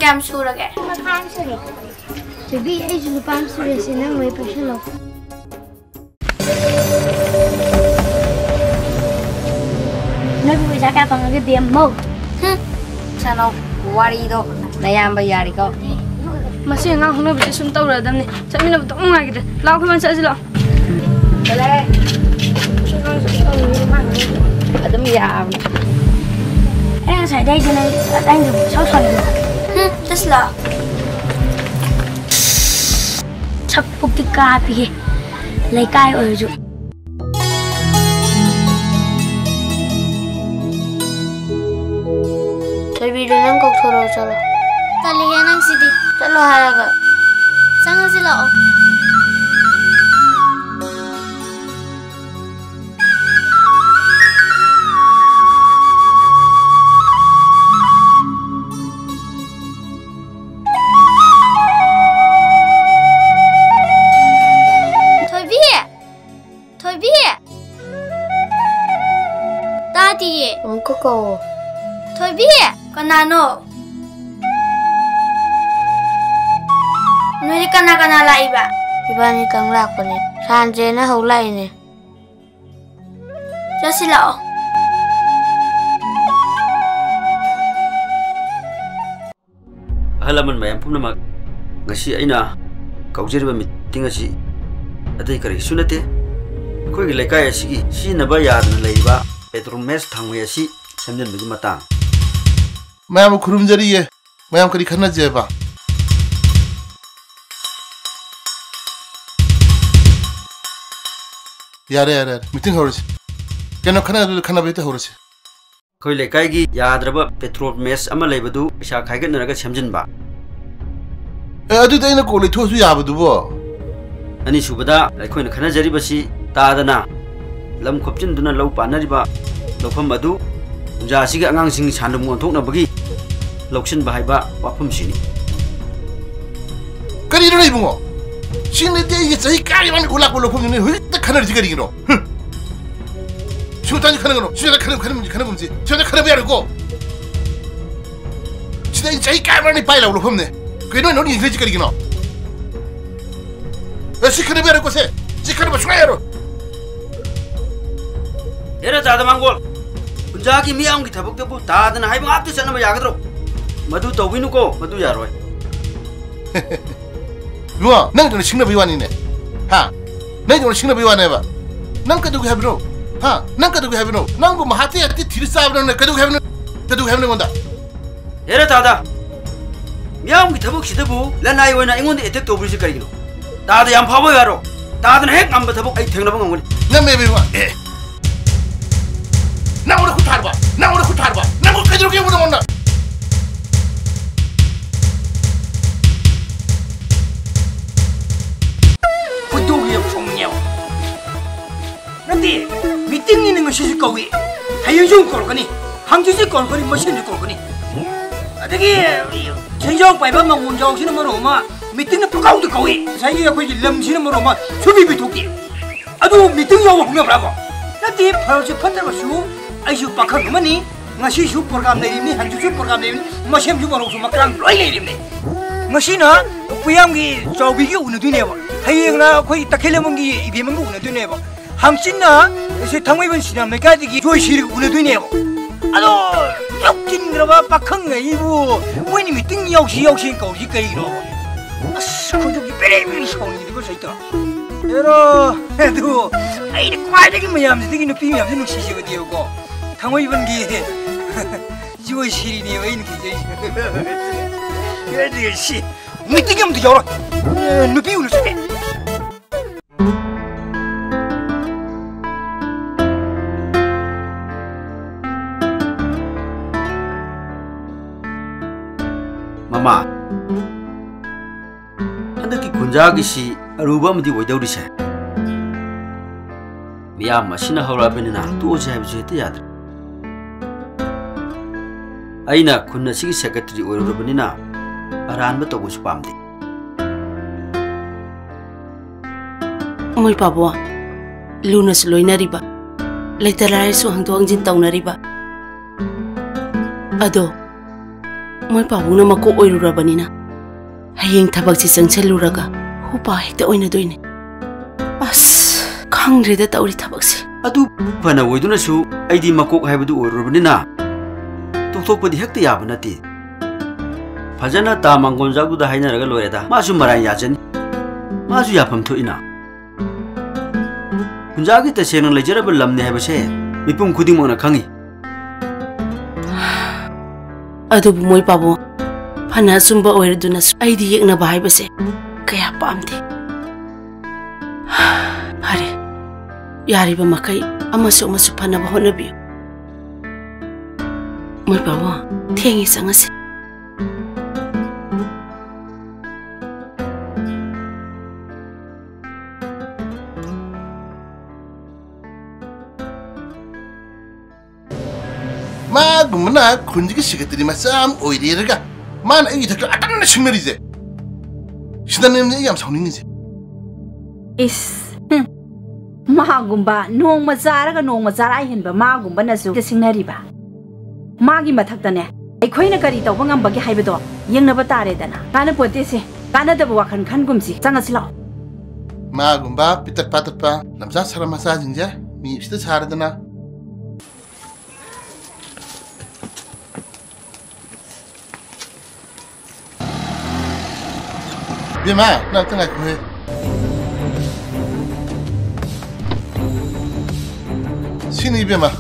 ꯀꯌꯥꯝ ꯁꯨꯔꯒꯦ? ꯃꯈꯥꯏ ꯑꯃ ꯁꯨꯔꯦ꯫ ꯕꯦꯕꯤ, ꯑꯩꯁꯨ ꯂꯨꯄꯥ ꯑꯃ ꯁꯨꯔꯦ, ꯁꯤ ꯅꯪ ꯂꯣꯏ ꯄꯥꯏꯁꯜꯂꯣ꯫ ꯅꯣꯏꯕꯨ ꯄꯩꯁꯥ ꯀꯌꯥ ꯐꯪꯉꯒꯦ, ꯕꯦꯝꯃꯧ? ꯍꯨꯝ, ꯁꯥꯅꯧ, ꯋꯥꯔꯤꯗꯣ ꯅꯌꯥꯝꯕ ꯌꯥꯔꯤꯀꯣ꯫ ꯃꯁꯤ ꯑꯉꯥꯡ ꯍꯧꯅꯕꯁꯦ ꯁꯨꯝ ꯇꯧꯔꯗꯝꯅꯤ꯫ ꯆꯠꯃꯤꯟꯅꯕ ꯇꯣꯛ ꯅꯨꯡꯉꯥꯏꯈꯤꯗ꯭ꯔꯦ꯫ ꯂꯥꯛꯑꯣ, ꯑꯩꯈꯣꯏ ꯃꯥ ꯆꯠꯂꯁꯤ ꯂꯥꯛꯑꯣ꯫ ꯆꯠꯂꯍꯦ꯫ ꯑꯗꯨꯝ ꯌꯥꯕꯅꯤ꯫ ꯑꯩ ꯉꯁꯥꯏꯗꯩꯗꯤ ꯅꯪ ꯑꯩꯅ ꯁꯛ ꯁꯣꯟꯕ꯫ ꯍꯨꯝ, ꯆꯠꯁꯤ ꯂꯥꯛꯑꯣ꯫ ꯁꯛ ꯄꯨꯛꯇꯤ ꯀꯥꯞꯄꯤꯍꯦ꯫ ꯂꯩꯀꯥꯏ ꯑꯣꯏꯔꯁꯨ꯫ ꯊꯣꯏꯕꯤꯗꯣ ꯅꯪ ꯀꯧꯊꯣꯔꯛꯑꯣ ꯆꯠꯂꯣ꯫ ꯇꯜꯂꯤꯍꯦ ꯅꯪꯁꯤꯗꯤ꯫ ꯆꯠꯂꯣ ꯍꯥꯏꯔꯒ꯫ ꯆꯪꯉꯁꯤ ꯂꯥꯛꯑꯣ꯫ ꯊꯣꯏꯕꯤ! ꯊꯣꯏꯕꯤ! ꯇꯥꯗꯤꯌꯦ꯫ ꯑꯃꯨꯛꯀ ꯀꯧꯋꯣ꯫ ꯊꯣꯏꯕꯤ! ꯀꯅꯥꯅꯣ? ꯅꯣꯏꯗꯤ ꯀꯅꯥ ꯀꯅꯥ ꯂꯥꯛꯏꯕ? ꯏꯕꯥꯅꯤꯇꯪ ꯂꯥꯛꯄꯅꯦ꯫ ꯁꯥꯟꯁꯦꯅ ꯍꯧ ꯂꯥꯛꯏꯅꯦ꯫ ꯆꯠꯁꯤ ꯂꯥꯛꯑꯣ꯫ ꯑꯍꯜ ꯂꯃꯟ ꯃꯌꯥꯝ ꯄꯨꯝꯅꯃꯛ, ꯉꯁꯤ ꯑꯩꯅ ꯀꯧꯖꯔꯤꯕ ꯃꯤꯇꯤꯡ ꯑꯁꯤ ꯑꯇꯩ ꯀꯔꯤꯁꯨ ꯅꯠꯇꯦ, ꯑꯩꯈꯣꯏꯒꯤ ꯂꯩꯀꯥꯏ ꯑꯁꯤꯒꯤ ꯁꯤꯖꯤꯟꯅꯕ ꯌꯥꯗꯅ ꯂꯩꯔꯤꯕ ꯄꯦꯇ꯭ꯔꯣꯃꯦꯁ ꯊꯥꯡꯃꯩ ꯑꯁꯤ ꯁꯦꯝꯖꯤꯟꯕꯒꯤ ꯃꯇꯥꯡ꯫ ꯃꯌꯥꯝꯕꯨ ꯈꯨꯔꯨꯝꯖꯔꯤꯌꯦ꯫ ꯃꯌꯥꯝ ꯀꯔꯤ ꯈꯟꯅꯁꯦꯕ? ꯌꯥꯔꯦ, ꯌꯥꯔꯦ, ꯌꯥꯔꯦ꯫ ꯃꯤꯇꯤꯡ ꯍꯧꯔꯁꯤ꯫ ꯀꯩꯅꯣ ꯈꯟꯅꯗꯣꯏꯗꯣ ꯈꯟꯅꯕ ꯍꯦꯛꯇ ꯍꯧꯔꯁꯤ꯫ ꯑꯩꯈꯣꯏ ꯂꯩꯀꯥꯏꯒꯤ ꯌꯥꯗ꯭ꯔꯕ ꯄꯦꯇ꯭ꯔꯣꯃꯦꯁ ꯑꯃ ꯂꯩꯕꯗꯨ ꯄꯩꯁꯥ ꯈꯥꯏꯒꯠꯅꯔꯒ ꯁꯦꯝꯖꯤꯟꯕ꯫ ꯑꯦ, ꯑꯗꯨꯗꯤ ꯑꯩꯅ ꯀꯣꯛ ꯂꯩꯊꯣꯛꯑꯁꯨ ꯌꯥꯕꯗꯨꯕꯣ? ꯑꯅꯤꯁꯨꯕꯗ, ꯑꯩꯈꯣꯏꯅ ꯈꯟꯅꯖꯔꯤꯕꯁꯤ ꯇꯥꯗꯅ ꯂꯝ ꯈꯣꯞꯆꯤꯟꯗꯨꯅ ꯂꯧ ꯄꯥꯟꯅꯔꯤꯕ ꯂꯧꯐꯝ ꯑꯗꯨ ꯄꯨꯡꯖꯥꯁꯤꯒꯤ ꯑꯉꯥꯡꯁꯤꯡ ꯁꯥꯟꯅꯕꯨꯡ ꯑꯣꯟꯊꯣꯛꯅꯕꯒꯤ ꯂꯧꯁꯤꯟꯕ ꯍꯥꯏꯕ ꯋꯥꯐꯝꯁꯤꯅꯤ꯫ ꯀꯔꯤꯅꯣ ꯏꯕꯨꯡꯉꯣ? ꯁꯤ ꯅꯠꯇꯦ ꯑꯩꯒꯤ ꯆꯍꯤ ꯀꯌꯥꯒꯤ ꯃꯃꯥꯡꯗ ꯈꯨꯂꯥꯛꯄ ꯂꯧꯐꯝꯗꯨꯅꯤ ꯍꯧꯖꯤꯛꯇ ꯈꯟꯅꯔꯤꯁꯤ ꯀꯔꯤꯒꯤꯅꯣ? ꯍꯨꯝ! ꯁꯤ ꯃꯇꯥꯡꯁꯤ ꯈꯟꯅꯒꯅꯨ꯫ ꯁꯤ ꯃꯇꯥꯡ ꯈꯟꯅ-, ꯈꯟꯅ-, ꯈꯟꯅꯒꯨꯝꯁꯤ꯫ ꯁꯤ ꯃꯇꯥꯡ ꯈꯟꯅꯕ ꯌꯥꯔꯣꯏꯀꯣ? ꯁꯤ ꯆꯍꯤ ꯆꯍꯤ ꯀꯌꯥ ꯑꯃꯔꯅꯤ ꯄꯥꯏ ꯂꯥꯎ ꯂꯧꯐꯝꯅꯦ꯫ ꯀꯩꯅꯣ ꯅꯪ ꯌꯦꯡꯗꯣꯏꯁꯤ ꯀꯔꯤꯒꯤꯅꯣ? ꯑꯦ, ꯁꯤ ꯈꯟꯅꯕ ꯌꯥꯔꯣꯏꯀꯣ ꯁꯦ꯫ ꯁꯤ ꯈꯟꯅꯕ ꯁꯨꯡꯌꯥ ꯌꯥꯔꯣꯏ꯫ ꯍꯦꯔꯥ ꯇꯥꯗ ꯃꯥꯡꯒꯣꯜ, ꯄꯨꯟꯖꯥꯒꯤ ꯃꯤꯌꯥꯝꯒꯤ ꯊꯕꯛꯇꯕꯨ ꯇꯥꯗꯅ ꯍꯥꯏꯕ ꯉꯥꯛꯇ ꯆꯠꯅꯕ ꯌꯥꯒꯗ꯭ꯔꯣ? ꯃꯗꯨ ꯇꯧꯕꯤꯅꯨꯀꯣ, ꯃꯗꯨ ꯌꯥꯔꯣꯏ꯫ ꯏꯕꯨꯡꯉꯣ, ꯅꯪꯗꯨꯅ ꯁꯤꯡꯅꯕꯒꯤ ꯋꯥꯅꯤꯅꯦ꯫ ꯍꯥ? ꯅꯪꯗꯨꯅ ꯁꯤꯡꯅꯕꯒꯤ ꯋꯥꯅꯦꯕ꯫ ꯅꯪ ꯀꯩꯗꯧꯒꯦ ꯍꯥꯏꯕꯅꯣ? ꯍꯥ? ꯅꯪ ꯀꯩꯗꯧꯒꯦ ꯍꯥꯏꯕꯅꯣ? ꯅꯪꯕꯨ ꯃꯍꯥꯇꯤ ꯍꯥꯇꯤ ꯊꯤꯔ ꯆꯥꯕ ꯅꯪꯅ ꯀꯩꯗꯧꯒꯦ ꯍꯥꯏꯕꯅꯣ? ꯀꯩꯗꯧꯒꯦ ꯍꯥꯏꯕꯅꯣ ꯑꯩꯉꯣꯟꯗ? ꯍꯦꯔꯥ ꯇꯥꯗ, ꯃꯤꯌꯥꯝꯒꯤ ꯊꯕꯛꯁꯤꯗꯕꯨ ꯂꯅꯥꯏ ꯑꯣꯏꯅ ꯑꯩꯉꯣꯟꯗ ꯑꯦꯇꯦꯛ ꯇꯧꯕꯤꯔꯤꯁꯤ ꯀꯔꯤꯒꯤꯅꯣ? ꯇꯥꯗ ꯌꯥꯝ ꯐꯥꯎꯕ ꯌꯥꯔꯣ? ꯇꯥꯗꯅ ꯍꯦꯛ ꯉꯝꯕ ꯊꯕꯛ ꯑꯩ ꯊꯦꯡꯅꯕ ꯉꯝꯒꯅꯤ꯫ ꯉꯝꯃꯦ ꯏꯕꯨꯡꯉꯣ꯫ ꯑꯦ꯫ ꯅꯪꯉꯣꯟꯗ ꯈꯨꯠ ꯊꯥꯔꯕ? ꯅꯪꯉꯣꯟꯗ ꯈꯨꯠ ꯊꯥꯔꯕ? ꯅꯪꯉꯣꯟꯗ ꯀꯩꯗꯧꯔꯒꯦ ꯅꯪꯉꯣꯟꯗ? ꯈꯣꯏꯗꯧ ꯌꯥꯝ ꯁꯥꯎꯅꯤꯡꯉꯦꯕ꯫ ꯅꯠꯇꯦ, ꯃꯤꯇꯤꯡꯅꯤꯅ ꯉꯁꯤꯁꯨ ꯀꯧꯏ, ꯍꯌꯦꯡꯁꯨ ꯑꯃꯨꯛ ꯀꯧꯔꯛꯀꯅꯤ, ꯍꯪꯆꯤꯠꯁꯨ ꯀꯧꯔꯛꯀꯅꯤ, ꯃꯁꯦꯝꯁꯨ ꯀꯧꯔꯛꯀꯅꯤ꯫ ꯑꯗꯒꯤ ꯁꯦꯟꯖꯥꯎ ꯄꯥꯏꯕ ꯃꯉꯣꯟꯖꯥꯎꯁꯤꯅ ꯃꯔꯣꯜ ꯑꯃ ꯃꯤꯇꯤꯡꯅ ꯄꯨꯀꯧꯗ ꯀꯧꯏ, ꯉꯁꯥꯏꯒꯤ ꯑꯩꯈꯣꯏꯒꯤ ꯂꯝꯁꯤꯅ ꯃꯔꯣꯜ ꯑꯃ ꯁꯨꯕꯤ ꯄꯤꯊꯣꯛꯇꯦ꯫ ꯑꯗꯨ ꯃꯤꯇꯤꯡ ꯌꯥꯎꯕ ꯍꯧꯅꯕ꯭ꯔꯥꯕꯣ? ꯅꯠꯇꯦ, ꯐꯔꯁꯨ ꯐꯠꯇ꯭ꯔꯕꯁꯨ ꯑꯩꯁꯨ ꯄꯥꯈꯪ ꯑꯃꯅꯤ꯫ ꯉꯁꯤꯁꯨ ꯄ꯭ꯔꯣꯒ꯭ꯔꯥꯝ ꯂꯩꯔꯤꯕꯅꯤ, ꯍꯪꯆꯤꯠꯁꯨ ꯄ꯭ꯔꯣꯒ꯭ꯔꯥꯝ ꯂꯩꯔꯤꯕꯅꯤ, ꯃꯁꯦꯝꯁꯨ ꯃꯔꯣꯛꯁꯨ ꯃꯀ꯭ꯔꯥꯡ ꯂꯣꯏ ꯂꯩꯔꯤꯕꯅꯤ꯫ ꯉꯁꯤꯅ ꯄꯨꯌꯥꯝꯒꯤ ꯆꯥꯎꯕꯤꯒꯤ ꯎꯅꯗꯣꯏꯅꯦꯕ, ꯍꯌꯦꯡꯅ ꯑꯩꯈꯣꯏ ꯇꯈꯦꯜ ꯂꯝꯕꯝꯒꯤ ꯏꯕꯦꯝ ꯑꯃꯒ ꯎꯅꯗꯣꯏꯅꯦꯕ, ꯍꯪꯆꯤꯠꯅ ꯁꯤ ꯊꯥꯡꯃꯩꯕꯟ ꯁꯤꯅꯦꯃꯥ ꯂꯩꯀꯥꯏꯗꯒꯤ ꯖꯣꯏꯁꯤꯔꯤꯒ ꯎꯅꯗꯣꯏꯅꯦꯕ꯫ ꯑꯗꯣ ꯌꯥꯝ ꯆꯤꯟꯈ꯭ꯔꯕ ꯄꯥꯈꯪ ꯑꯩꯕꯨ ꯃꯣꯏꯅ ꯃꯤꯇꯤꯡ ꯌꯥꯎꯁꯤ ꯌꯥꯎꯁꯤ ꯀꯧꯔꯤꯁꯤ ꯀꯩꯒꯤꯅꯣꯕ? ꯑꯁ, ꯈꯣꯏꯗꯧꯁꯦ ꯕꯦꯔꯦ ꯕꯦꯔꯦ ꯁꯥꯎꯅꯤꯡꯉꯤꯗꯨꯕꯨ ꯁꯩꯇ꯫ ꯍꯦꯔꯣ, ꯑꯗꯨ ꯑꯩꯅ ꯈ꯭ꯋꯥꯏꯗꯒꯤ ꯃꯌꯥꯝꯁꯤꯗꯒꯤ ꯅꯨꯄꯤ ꯃꯌꯥꯝꯁꯦ ꯅꯨꯡꯁꯤꯖꯕꯅꯦꯕꯀꯣ꯫ ꯊꯥꯡꯃꯩꯕꯟꯒꯤ ꯖꯣꯏꯁꯤꯔꯤꯅꯦꯕ ꯑꯩꯅ ꯅꯨꯡꯁꯤꯖꯩꯁꯦ꯫ ꯑꯗꯨꯒ ꯁꯤ ꯃꯤꯇꯤꯡ ꯑꯝꯇ ꯌꯥꯎꯔꯣꯏ꯫ ꯅꯨꯄꯤ ꯎꯅ ꯆꯠꯂꯦ꯫ ꯃꯃꯥ, ꯍꯟꯗꯛꯀꯤ ꯀꯨꯟꯖꯥꯒꯤꯁꯤ ꯑꯔꯨꯕ ꯑꯃꯗꯤ ꯑꯣꯏꯗꯧꯔꯤꯁꯦ꯫ ꯃꯤꯌꯥꯝ ꯑꯁꯤꯅ ꯍꯧꯔꯛꯑꯕꯅꯤꯅ ꯇꯣꯛꯑꯁꯤ ꯍꯥꯏꯕꯁꯨ ꯍꯦꯛꯇ ꯌꯥꯗ꯭ꯔꯦ꯫ ꯑꯩꯅ ꯈꯨꯟ ꯑꯁꯤꯒꯤ ꯁꯦꯀ꯭ꯔꯦꯇꯔꯤ ꯑꯣꯏꯔꯨꯔꯕꯅꯤꯅ ꯑꯔꯥꯟꯕ ꯇꯧꯕꯁꯨ ꯄꯥꯝꯗꯦ꯫ ꯃꯣꯏ ꯄꯥꯕꯣ ꯂꯨꯅꯁꯨ ꯂꯣꯏꯅꯔꯤꯕ, ꯂꯩꯇ ꯂꯥꯏꯔꯁꯨ ꯍꯪꯗꯣꯛ ꯍꯪꯖꯤꯟ ꯇꯧꯅꯔꯤꯕ꯫ ꯑꯗꯣ ꯃꯣꯏ ꯄꯥꯕꯨꯡꯅ ꯃꯀꯣꯛ ꯑꯣꯏꯔꯨꯔꯕꯅꯤꯅ ꯍꯌꯦꯡ ꯊꯕꯛꯁꯤ ꯆꯪꯁꯤꯜꯂꯨꯔꯒ ꯍꯨꯄꯥ ꯍꯦꯛꯇ ꯑꯣꯏꯅꯗꯣꯏꯅꯦ꯫ ꯑꯁ, ꯈꯪꯗ꯭ꯔꯦꯗ ꯇꯧꯔꯤ ꯊꯕꯛꯁꯤ꯫ ꯑꯗꯨ ꯐꯅ ꯑꯣꯏꯗꯨꯅꯁꯨ ꯑꯩꯗꯤ ꯃꯀꯣꯛ ꯍꯥꯏꯕꯗꯨ ꯑꯣꯏꯔꯨꯔꯕꯅꯤꯅ ꯇꯣꯛꯊꯣꯛꯄꯗꯤ ꯍꯦꯛꯇ ꯌꯥꯕ ꯅꯠꯇꯦ꯫ ꯐꯖꯅ ꯇꯥ ꯃꯥꯡꯒꯣꯟꯖꯥꯎꯗꯨꯗ ꯍꯥꯏꯅꯔꯒ ꯂꯣꯏꯔꯦꯗ꯫ ꯃꯥꯁꯨ ꯃꯔꯥꯏ ꯌꯥꯖꯅꯤ꯫ ꯃꯥꯁꯨ ꯌꯥꯐꯝ ꯊꯣꯛꯏꯅ꯫ ꯈꯨꯟꯖꯥꯒꯤ ꯇꯁꯦꯡꯅ ꯂꯩꯖꯔꯕ ꯂꯝꯅꯦ ꯍꯥꯏꯕꯁꯦ ꯃꯤꯄꯨꯝ ꯈꯨꯗꯤꯡꯃꯛꯅ ꯈꯪꯉꯤ꯫ ꯑꯗꯨꯕꯨ ꯃꯣꯏ ꯄꯥꯕꯨꯡ, ꯐꯅ ꯑꯆꯨꯝꯕ ꯑꯣꯏꯔꯗꯨꯅꯁꯨ ꯑꯩꯗꯤ ꯌꯦꯛꯅꯕ ꯍꯥꯏꯕꯁꯦ ꯀꯌꯥ ꯄꯥꯝꯗꯦ꯫ ꯐꯔꯦ, ꯌꯥꯔꯤꯕ ꯃꯈꯩ ꯑꯃꯁꯨ ꯑꯃꯁꯨ ꯐꯅꯕ ꯍꯣꯠꯅꯕꯤꯌꯨ꯫ ꯃꯣꯏ ꯄꯥꯕꯨꯡ, ꯊꯦꯡꯉꯦ, ꯆꯪꯉꯁꯤ꯫ ꯃꯥꯒꯨꯝꯕꯅ ꯈꯨꯟꯁꯤꯒꯤ ꯁꯦꯀ꯭ꯔꯦꯇꯔꯤ ꯃꯆꯥ ꯑꯃ ꯑꯣꯏꯔꯦꯔꯒ ꯃꯥꯅ ꯑꯩꯒꯤ ꯏꯊꯛꯇ ꯑꯇꯟꯅ ꯁꯤꯡꯅꯔꯤꯁꯦ, ꯁꯤꯗꯅꯦ ꯑꯩ ꯌꯥꯝ ꯁꯥꯎꯅꯤꯡꯉꯤꯁꯦ꯫ ꯏꯁ, ꯍꯨꯝ꯫ ꯃꯥꯒꯨꯝꯕ ꯅꯣꯡꯃ ꯆꯥꯔꯒ ꯅꯣꯡꯃ ꯆꯔꯥ ꯍꯦꯟꯕ ꯃꯥꯒꯨꯝꯕꯅꯁꯨ ꯁꯤꯡꯅꯔꯤꯕ꯫ ꯃꯥꯒꯤ ꯃꯊꯛꯇꯅꯦ ꯑꯩꯈꯣꯏꯅ ꯀꯔꯤ ꯇꯧꯕ ꯉꯝꯕꯒꯦ ꯍꯥꯏꯕꯗꯣ ꯌꯦꯡꯅꯕ ꯇꯥꯔꯦꯗꯅ꯫ ꯀꯥꯟꯅꯄꯣꯠꯇꯦꯁꯦ, ꯀꯥꯟꯅꯗꯕ ꯋꯥꯈꯜ ꯈꯟꯒꯨꯝꯁꯤ꯫ ꯆꯪꯉꯁꯤ ꯂꯥꯛꯑꯣ꯫ ꯃꯥꯒꯨꯝꯕ ꯄꯤꯇꯠ ꯄꯥꯇꯠꯄ ꯂꯝꯖꯥ ꯁꯔꯝ ꯃꯆꯥꯁꯤꯡꯁꯦ ꯃꯤ ꯎꯁꯤꯠꯇ ꯁꯥꯔꯗꯅ꯫ ꯏꯕꯦꯝꯃ, ꯅꯪ ꯑꯝꯇ ꯉꯥꯏꯈꯣꯍꯦ꯫ ꯁꯤꯅꯤ ꯏꯕꯦꯝꯃ,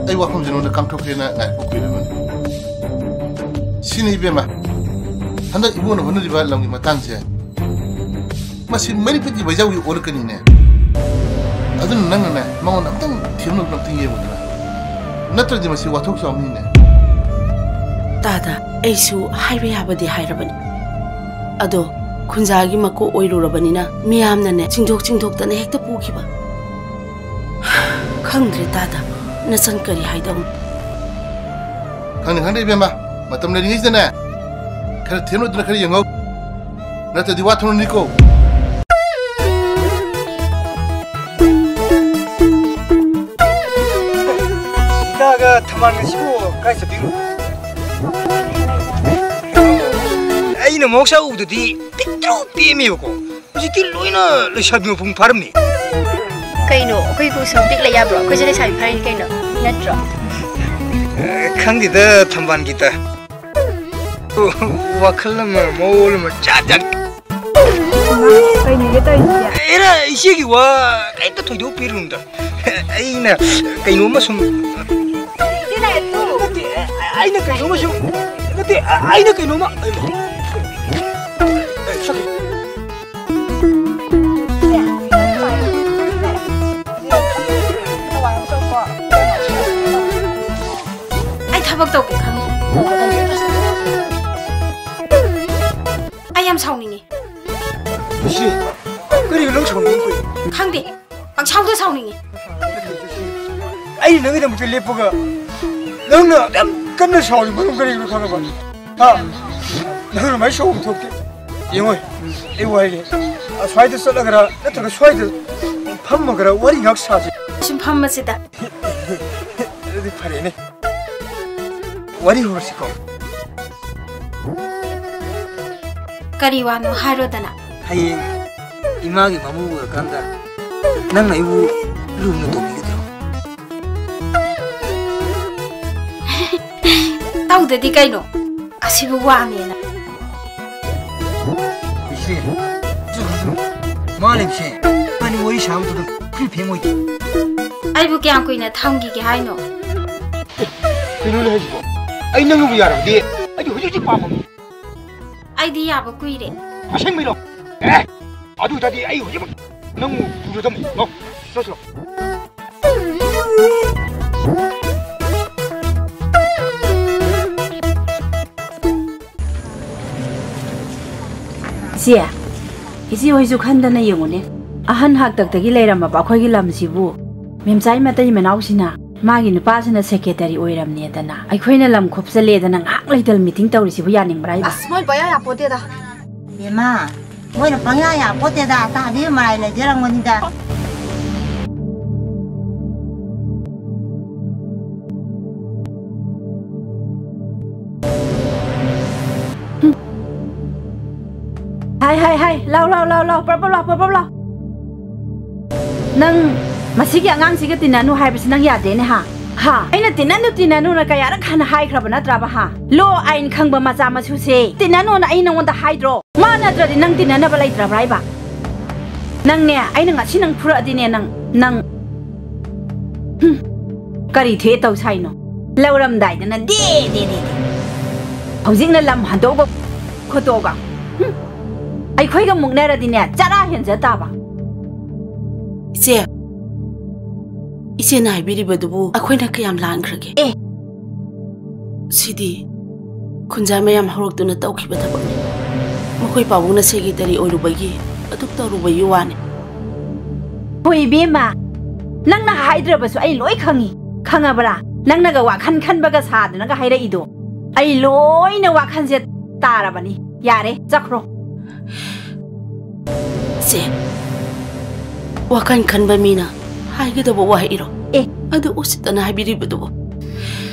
ꯑꯩ ꯋꯥꯐꯝꯁꯦ ꯅꯉꯣꯟꯗ ꯀꯥꯡꯊꯣꯛꯀꯦꯅ ꯉꯥꯏꯕ ꯀꯨꯏꯔꯕꯅꯤ꯫ ꯁꯤꯅꯤ ꯏꯕꯦꯝꯃ, ꯍꯟꯗꯛ ꯏꯕꯣꯅ ꯍꯣꯠꯅꯔꯤꯕ ꯂꯝꯒꯤ ꯃꯇꯥꯡꯁꯦ, ꯃꯁꯤ ꯃꯩꯔꯤꯛ ꯄꯤꯛꯀꯤ ꯕꯩꯖꯥꯎꯒꯤ ꯑꯣꯜꯂꯛꯀꯅꯤꯅꯦ꯫ ꯑꯗꯨꯅ ꯅꯪꯅꯅꯦ, ꯃꯉꯣꯟꯗ ꯑꯝꯇꯪ ꯊꯦꯝꯅꯕ ꯑꯝꯇꯪ ꯌꯦꯡꯉꯨꯗꯅ꯫ ꯅꯠꯇ꯭ꯔꯗꯤ ꯃꯁꯤ ꯋꯥꯊꯣꯛ ꯆꯥꯎꯅꯤꯅꯦ꯫ ꯇꯥꯗ, ꯑꯩꯁꯨ ꯍꯥꯏꯕ ꯌꯥꯕꯗꯤ ꯍꯥꯏꯔꯕꯅꯤ꯫ ꯑꯗꯣ ꯈꯨꯟꯖꯥꯒꯤ ꯃꯀꯣꯛ ꯑꯣꯏꯔꯨꯔꯕꯅꯤꯅ ꯃꯤꯌꯥꯝꯅꯅꯦ ꯆꯤꯡꯗꯣꯛ ꯆꯤꯡꯗꯣꯛꯇꯅ ꯍꯦꯛꯇ ꯄꯨꯈꯤꯕ꯫ ꯈꯪꯗ꯭ꯔꯦ ꯇꯥꯗ, ꯅꯆꯟ ꯀꯔꯤ ꯍꯥꯏꯗꯧꯅꯣ? ꯈꯪꯗꯦ, ꯈꯪꯗꯦ ꯏꯕꯦꯝꯃ, ꯃꯇꯝ ꯂꯩꯔꯤꯉꯩꯁꯤꯗꯅꯦ ꯈꯔ ꯊꯦꯝꯅꯗꯨꯅ ꯈꯔ ꯌꯦꯡꯍꯧ, ꯅꯠꯇ꯭ꯔꯗꯤ ꯋꯥ ꯊꯣꯛꯂꯛꯅꯤꯀꯣ꯫ ꯁꯤꯇꯥꯒ ꯊꯝꯕꯥꯜꯒꯁꯤꯕꯨ ꯀꯥꯏ ꯆꯠꯄꯤꯔꯨ? ꯑꯩꯅ ꯃꯍꯧꯁꯥ ꯎꯕꯗꯗꯤ ꯄꯤꯛꯇ꯭ꯔꯨ ꯄꯤꯛꯑꯝꯃꯦꯕꯀꯣ, ꯍꯧꯖꯤꯛꯇꯤ ꯂꯣꯏꯅ ꯂꯩꯁꯥꯕꯤ ꯃꯄꯨꯡ ꯐꯥꯔꯝꯃꯤ꯫ ꯀꯩꯅꯣ, ꯑꯩꯈꯣꯏꯕꯨ ꯁꯨꯝ ꯄꯤꯛ ꯂꯩ ꯌꯥꯕ꯭ꯔꯣ? ꯑꯩꯈꯣꯏꯁꯨ ꯂꯩꯁꯥꯕꯤ ꯐꯥꯔꯤꯅꯤ ꯀꯩꯅꯣ, ꯅꯠꯇ꯭ꯔꯣ? ꯑꯦ, ꯈꯪꯗꯦꯗ, ꯊꯝꯕꯥꯜ ꯒꯤꯇ꯫ ꯋꯥꯈꯜ ꯑꯃ, ꯃꯑꯣꯜ ꯑꯃ, ꯖꯥꯠ ꯖꯥꯠ꯫ ꯀꯩꯅꯣꯒ ꯇꯧꯔꯤꯁꯦ? ꯑꯦꯔꯥ, ꯏꯆꯦꯒꯤ ꯋꯥ ꯀꯩꯝꯇ ꯊꯣꯏꯗꯣꯛꯄꯤꯔꯨꯅꯨꯗ꯫ ꯑꯩꯅ ꯀꯩꯅꯣꯝꯃ ꯁꯨꯝ, ꯅꯠꯇꯦ, ꯑꯩꯅ ꯀꯩꯅꯣꯝꯃ ꯁꯨꯝ, ꯅꯠꯇꯦ, ꯑꯩꯅ ꯀꯩꯅꯣꯝꯃ, ꯑꯩ ꯊꯕꯛ ꯇꯧꯒꯦ ꯈꯪꯉꯤ꯫ ꯑꯩ ꯌꯥꯝ ꯁꯥꯎꯅꯤꯡꯉꯤ꯫ ꯏꯆꯦ, ꯀꯔꯤꯒꯤꯅꯣ ꯅꯪ ꯁꯥꯎꯅꯤꯡꯉꯤꯗꯨ? ꯈꯪꯗꯦ, ꯄꯪꯁꯥꯎꯗ ꯁꯥꯎꯅꯤꯡꯉꯤ꯫ ꯑꯩꯅ ꯅꯪꯒꯤꯗꯃꯛꯇ ꯂꯦꯞꯄꯒ ꯅꯪꯅ ꯌꯥꯝ ꯀꯟꯅ ꯁꯥꯎꯔꯤꯕ ꯃꯔꯝ ꯀꯔꯤꯒꯤꯅꯣ ꯈꯪꯉꯕ? ꯍꯥ? ꯅꯪ ꯑꯗꯨꯃꯥꯏꯅ ꯁꯥꯎꯕ ꯊꯣꯛꯇꯦ꯫ ꯌꯦꯡꯉꯣ, ꯑꯩ ꯋꯥꯔꯤꯅꯦ꯫ ꯑꯁ꯭ꯋꯥꯏꯗ ꯆꯠꯂꯒꯔ ꯅꯠꯇ꯭ꯔꯒ ꯁ꯭ꯋꯥꯏꯗ ꯐꯝꯃꯒꯔ ꯋꯥꯔꯤ ꯉꯥꯏꯍꯥꯛ ꯁꯥꯁꯤ꯫ ꯁꯨꯝ ꯐꯝꯃꯁꯤꯗ꯫ ꯑꯗꯨꯗꯤ ꯐꯔꯦꯅꯦ꯫ ꯋꯥꯔꯤ ꯍꯧꯔꯁꯤꯀꯣ꯫ ꯀꯔꯤ ꯋꯥꯅꯣ ꯍꯥꯏꯔꯣꯗꯅ꯫ ꯍꯌꯦꯡ ꯏꯃꯥꯒꯤ ꯃꯃꯧ ꯑꯣꯏꯔꯀꯥꯟꯗ ꯅꯪꯅ ꯑꯩꯕꯨ ꯂꯨꯅ ꯇꯧꯕꯤꯒꯗ꯭ꯔꯣ? ꯇꯧꯗꯗꯤ ꯀꯩꯅꯣ? ꯑꯁꯤꯕꯨ ꯋꯥꯅꯦꯅ꯫ ꯏꯆꯦ, ꯆꯨꯝꯃꯤ, ꯆꯨꯝꯃꯤ꯫ ꯃꯥ ꯂꯩꯕꯁꯦ ꯏꯕꯥꯅꯤ ꯋꯥꯔꯤ ꯁꯥꯕ ꯃꯇꯝꯗ ꯐ꯭ꯔꯤ ꯐꯦꯡ ꯑꯣꯏꯗꯦ꯫ ꯑꯩꯕꯨ ꯀꯌꯥꯝ ꯀꯨꯏꯅ ꯊꯝꯈꯤꯒꯦ ꯍꯥꯏꯅꯣ? ꯑꯦ, ꯀꯩꯅꯣꯅꯦ ꯍꯥꯏꯁꯤꯕꯣ? ꯑꯩ ꯅꯪꯕꯨ ꯌꯥꯔꯕꯗꯤ ꯑꯩꯗꯤ ꯍꯧꯖꯤꯛ ꯍꯧꯖꯤꯛ ꯄꯥꯝꯃꯝꯅꯤ꯫ ꯑꯩꯗꯤ ꯌꯥꯕ ꯀꯨꯏꯔꯦ꯫ ꯑꯁꯦꯡꯕꯩꯔꯣ? ꯑꯦ, ꯑꯗꯨ ꯑꯣꯏꯇꯥꯔꯗꯤ ꯑꯩ ꯍꯧꯖꯤꯛꯃꯛ ꯅꯪꯕꯨ ꯄꯨꯔꯗꯝꯅꯤ꯫ ꯂꯥꯎ, ꯆꯠꯁꯤ ꯂꯥꯎ꯫ ꯏꯆꯦ, ꯏꯆꯦ ꯍꯣꯏꯁꯨ ꯈꯟꯗꯅ ꯌꯦꯡꯉꯨꯅꯦ꯫ ꯑꯍꯟ ꯍꯥꯛꯇꯛꯇꯒꯤ ꯂꯩꯔꯝꯃꯕ ꯑꯩꯈꯣꯏꯒꯤ ꯂꯝꯁꯤꯕꯨ ꯃꯦꯝꯆꯥꯏ ꯃꯇꯩ ꯃꯅꯥꯎꯁꯤꯅ ꯃꯥꯒꯤ ꯅꯨꯄꯥꯁꯤꯅ ꯁꯦꯀ꯭ꯔꯦꯇꯔꯤ ꯑꯣꯏꯔꯝꯅꯦꯗꯅ ꯑꯩꯈꯣꯏꯅ ꯂꯝ ꯈꯣꯞꯆꯜꯂꯦꯗꯅ ꯉꯥꯏꯍꯥꯛ ꯂꯩꯇꯅ ꯃꯤꯇꯤꯡ ꯇꯧꯔꯤꯁꯤꯕꯨ ꯌꯥꯅꯤꯡꯕ꯭ꯔꯥ ꯍꯥꯏꯕ? ꯑꯁ, ꯃꯣꯏ ꯄꯪꯌꯥ ꯌꯥꯄꯣꯠꯇꯦꯗ꯫ ꯕꯦꯝꯃ, ꯃꯣꯏꯅ ꯄꯪꯌꯥ ꯌꯥꯄꯣꯠꯇꯦꯗ, ꯇꯥꯕꯤ ꯃꯔꯥꯏ ꯂꯩꯖꯔꯝꯒꯅꯤꯗ꯫ ꯍꯥꯏ, ꯍꯥꯏ, ꯍꯥꯏ, ꯂꯥꯎ, ꯂꯥꯎ, ꯂꯥꯎ, ꯂꯥꯎ, ꯄ꯭ꯔꯞ, ꯄ꯭ꯔꯞ ꯂꯥꯎ, ꯄ꯭ꯔꯞ, ꯄ꯭ꯔꯞ ꯂꯥꯎ꯫ ꯅꯪ ꯃꯁꯤꯒꯤ ꯑꯉꯥꯡꯁꯤꯒ ꯇꯤꯟꯅꯅꯨ ꯍꯥꯏꯕꯁꯤ ꯅꯪ ꯌꯥꯗꯦꯅꯦ, ꯍꯥ? ꯍꯥ? ꯑꯩꯅ ꯇꯤꯟꯅꯅꯨ, ꯇꯤꯟꯅꯅꯨꯅ ꯀꯌꯥꯔꯛ ꯍꯥꯟꯅ ꯍꯥꯏꯈ꯭ꯔꯕ ꯅꯠꯇ꯭ꯔꯕ, ꯍꯥ? ꯂꯣ ꯑꯥꯏꯟ ꯈꯪꯕ ꯃꯆꯥ ꯃꯁꯨꯁꯦ ꯇꯤꯟꯅꯅꯨꯅ ꯑꯩ ꯅꯉꯣꯟꯗ ꯍꯥꯏꯗ꯭ꯔꯣ? ꯃꯥ ꯅꯠꯇ꯭ꯔꯗꯤ ꯅꯪ ꯇꯤꯟꯅꯅꯕ ꯂꯩꯇ꯭ꯔꯕ꯭ꯔꯥ ꯍꯥꯏꯕ? ꯅꯪꯅꯦ, ꯑꯩꯅ ꯉꯁꯤ ꯅꯪ ꯐꯨꯔꯛꯑꯗꯤꯅꯦ, ꯅꯪ, ꯅꯪ, ꯍꯨꯝ, ꯀꯔꯤ ꯊꯦ ꯇꯧ ꯁꯥꯏꯅꯣ? ꯂꯧꯔꯝꯗꯥꯏꯗꯅ ꯗꯦ, ꯗꯦ, ꯗꯦ, ꯗꯦ꯫ ꯍꯧꯖꯤꯛꯅ ꯂꯝ ꯍꯟꯗꯣꯛꯑꯒ ꯈꯣꯠꯇꯣꯛꯑꯒ, ꯍꯨꯝ, ꯑꯩꯈꯣꯏꯒ ꯃꯨꯛꯅꯔꯗꯤꯅꯦ, ꯆꯔꯥ ꯍꯦꯟꯖ ꯇꯥꯕ꯫ ꯏꯆꯦ, ꯏꯆꯦꯅ ꯍꯥꯏꯕꯤꯔꯤꯕꯗꯨꯕꯨ ꯑꯩꯈꯣꯏꯅ ꯀꯌꯥꯝ ꯂꯥꯟꯈ꯭ꯔꯒꯦ? ꯑꯦ꯫ ꯁꯤꯗꯤ ꯈꯨꯟꯖꯥ ꯃꯌꯥꯝ ꯍꯧꯔꯛꯇꯨꯅ ꯇꯧꯈꯤꯕ ꯊꯕꯛꯅꯤ꯫ ꯃꯈꯣꯏ ꯄꯥꯕꯨꯡꯅ ꯁꯦꯀ꯭ꯔꯦꯇꯔꯤ ꯑꯣꯏꯔꯨꯕꯒꯤ ꯑꯗꯨꯝ ꯇꯧꯔꯨꯕꯒꯤ ꯋꯥꯅꯤ꯫ ꯍꯣꯏ ꯏꯕꯦꯝꯃ, ꯅꯪꯅ ꯍꯥꯏꯗ꯭ꯔꯕꯁꯨ ꯑꯩ ꯂꯣꯏ ꯈꯪꯉꯤ꯫ ꯈꯪꯉꯕ꯭ꯔꯥ? ꯅꯪꯅꯒ ꯋꯥꯈꯜ ꯈꯟꯕꯒ ꯁꯥꯗꯅꯒ ꯍꯥꯏꯔꯛꯏꯗꯣ, ꯑꯩ ꯂꯣꯏꯅ ꯋꯥꯈꯜꯁꯦ ꯇꯥꯔꯕꯅꯤ꯫ ꯌꯥꯔꯦ, ꯆꯠꯈ꯭ꯔꯣ꯫ ꯆꯦ, ꯋꯥꯈꯜ ꯈꯟꯕ ꯃꯤꯅ ꯍꯥꯏꯒꯗꯕ ꯋꯥꯍꯩꯔꯣ? ꯑꯦ꯫ ꯑꯗꯨ ꯎꯁꯤꯠꯇꯅ ꯍꯥꯏꯕꯤꯔꯤꯕꯗꯨꯕꯨ?